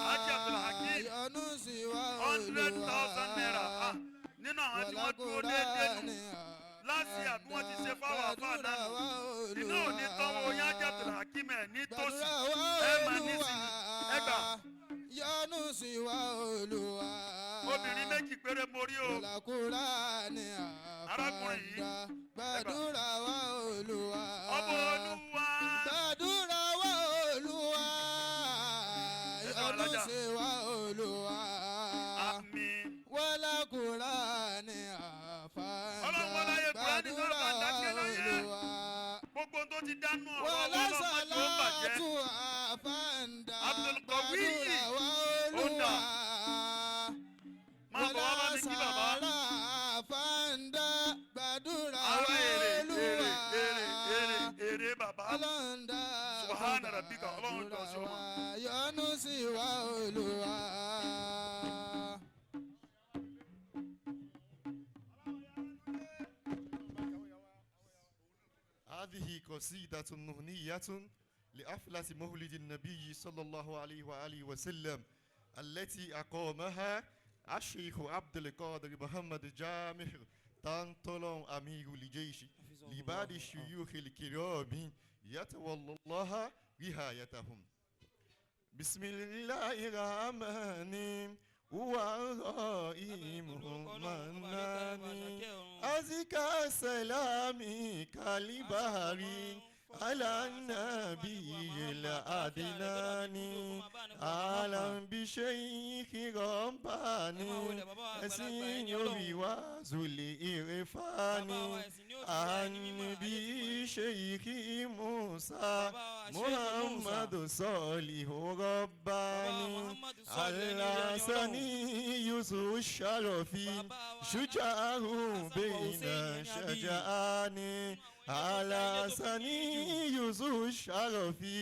Haji Abdulhakeem, yọ́nú sí wa 100,000 naira Olúwa. ah nínú àwọn tí wọ́n dúró déédéé nù láti àbí wọ́n ti ṣe fáwọn àfáà náà nù iná ò ní tọ́wọ́ yín Haji Abdulhakeem ẹ̀ ní tòsí Gbàdúrà wa ẹ máa ní Olúwa sinmi ẹ gbà yọ́nú sí wa Olúwa. Obìnrin méjì péré mo rí o. Wala Qur'ani Arákùnrin yìí, àfàǹdà gbàdúrà wa Olúwa. Ọba Olúwa Gbàdúrà wa Olúwa Ẹ sọ̀rọ̀ yọ́nú alájà. sí wa Olúwa. Àmín. Wala Qur'ani àfàǹdà Ọlọ́run wọlé ayé Kùránì náà gbàdúrà bá wa dákẹ́ láyé. Olúwa. Gbogbo ohun tó ti dánú ọ̀rọ̀ Wala ọlọ́run má jẹ́ ó bàjẹ́. salatu àfàǹdà Abdulqawi gbàdúrà wa ó dà. Olúwa. Máa bọ̀ wá bá mi kí bàbá. Wala àfàǹdà gbàdúrà Ara wa èrè èrè Olúwa. èrè èrè èrè bàbá. Ọlọ́run dá Subhana rabbika, Ọlọ́run jọ sí ọmọ. yọ́nú sí wa Olúwa. هذه قصيدة نهنية لأفلس مولد النبي صلى الله عليه وآله وسلم التي أقامها الشيخ عبد القادر محمد جامع تانتولون أمير الجيش لبعض الشيوخ الكرام يتولى الله رعايتهم. بسم الله الرحمن الرحيم المنان أزكى سلامي كالبحر على النبي الأدناني أعلم بشيخ رباني ẹ̀sìn orí wa zùlẹ̀ ìrẹ́fàní àníbi ṣèyíkì Musa Muhammadu sọ̀lì rọ́bàní alásàní Yusuf Sharafi ṣùjáhù bẹ́ẹ̀nà ṣàjáni alásàní Yusuf Sharafi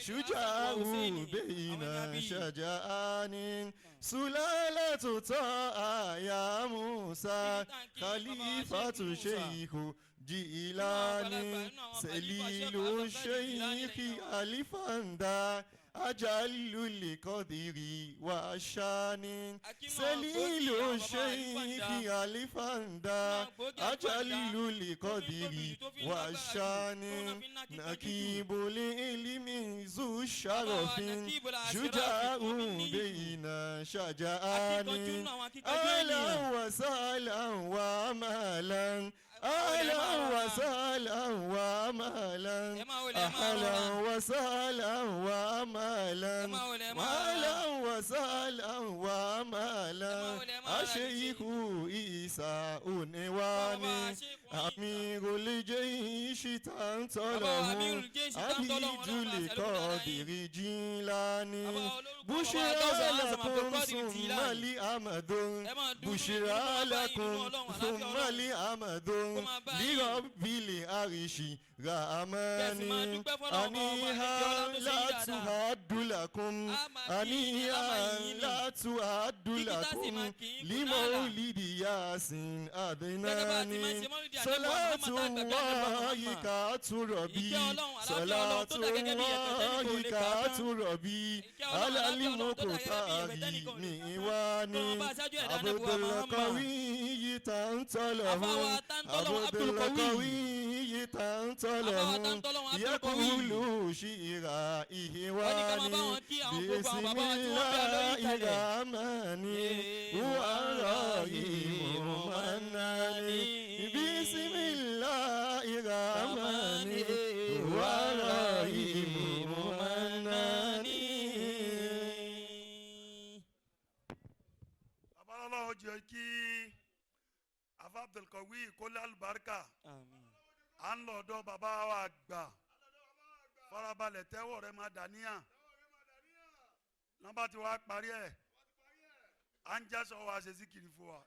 ṣùjáhù bẹ́ẹ̀nà ṣàjáni sulalatu ta'a ya Musa khalifatu sheikhu Jilani selilu sheikhi alifanda ajalu liqadiri wa shani selilu sheikhi alifanda ajalu liqadiri wa shani nakibul ilmi zu sharafin shuja'un bayna shaja'ani ahlan wa sahlan wa malan ahlan wa sahlan wa malan ahlan wa sahlan wa malan ahlan wa sahlan wa malan asheikhu Isa Unewani amirul jeishi tantolahun abidul qadiri Jilani bushra lakum summa li amadun bushra lakum summa li amadun lirabbil arishi rahmani aniha la tuhaddu lakum aniha la tuhaddu lakum limaulidi yasin adnani salatullahi katurabi salatullahi katurabi alalimokotari miwani abudulkawiyi tantalahu abudulkawiyi tantalahu yakulu shira ihwani bisimilahi rahmani wa manani bisimilahi rahmani wa rahimu manani. Bàbá Ọlọ́run jẹ́ kí afa Abdulkawi kó lálùbáríkà. À ń lọ ọ̀dọ̀ bàbá wa àgbà farabalẹ̀ tẹ́wọ̀ rẹ máa dàníyàn nọ́mbà tí wàá parí ẹ̀ à ń jásọ̀ wa ṣe síkìrì fún wa.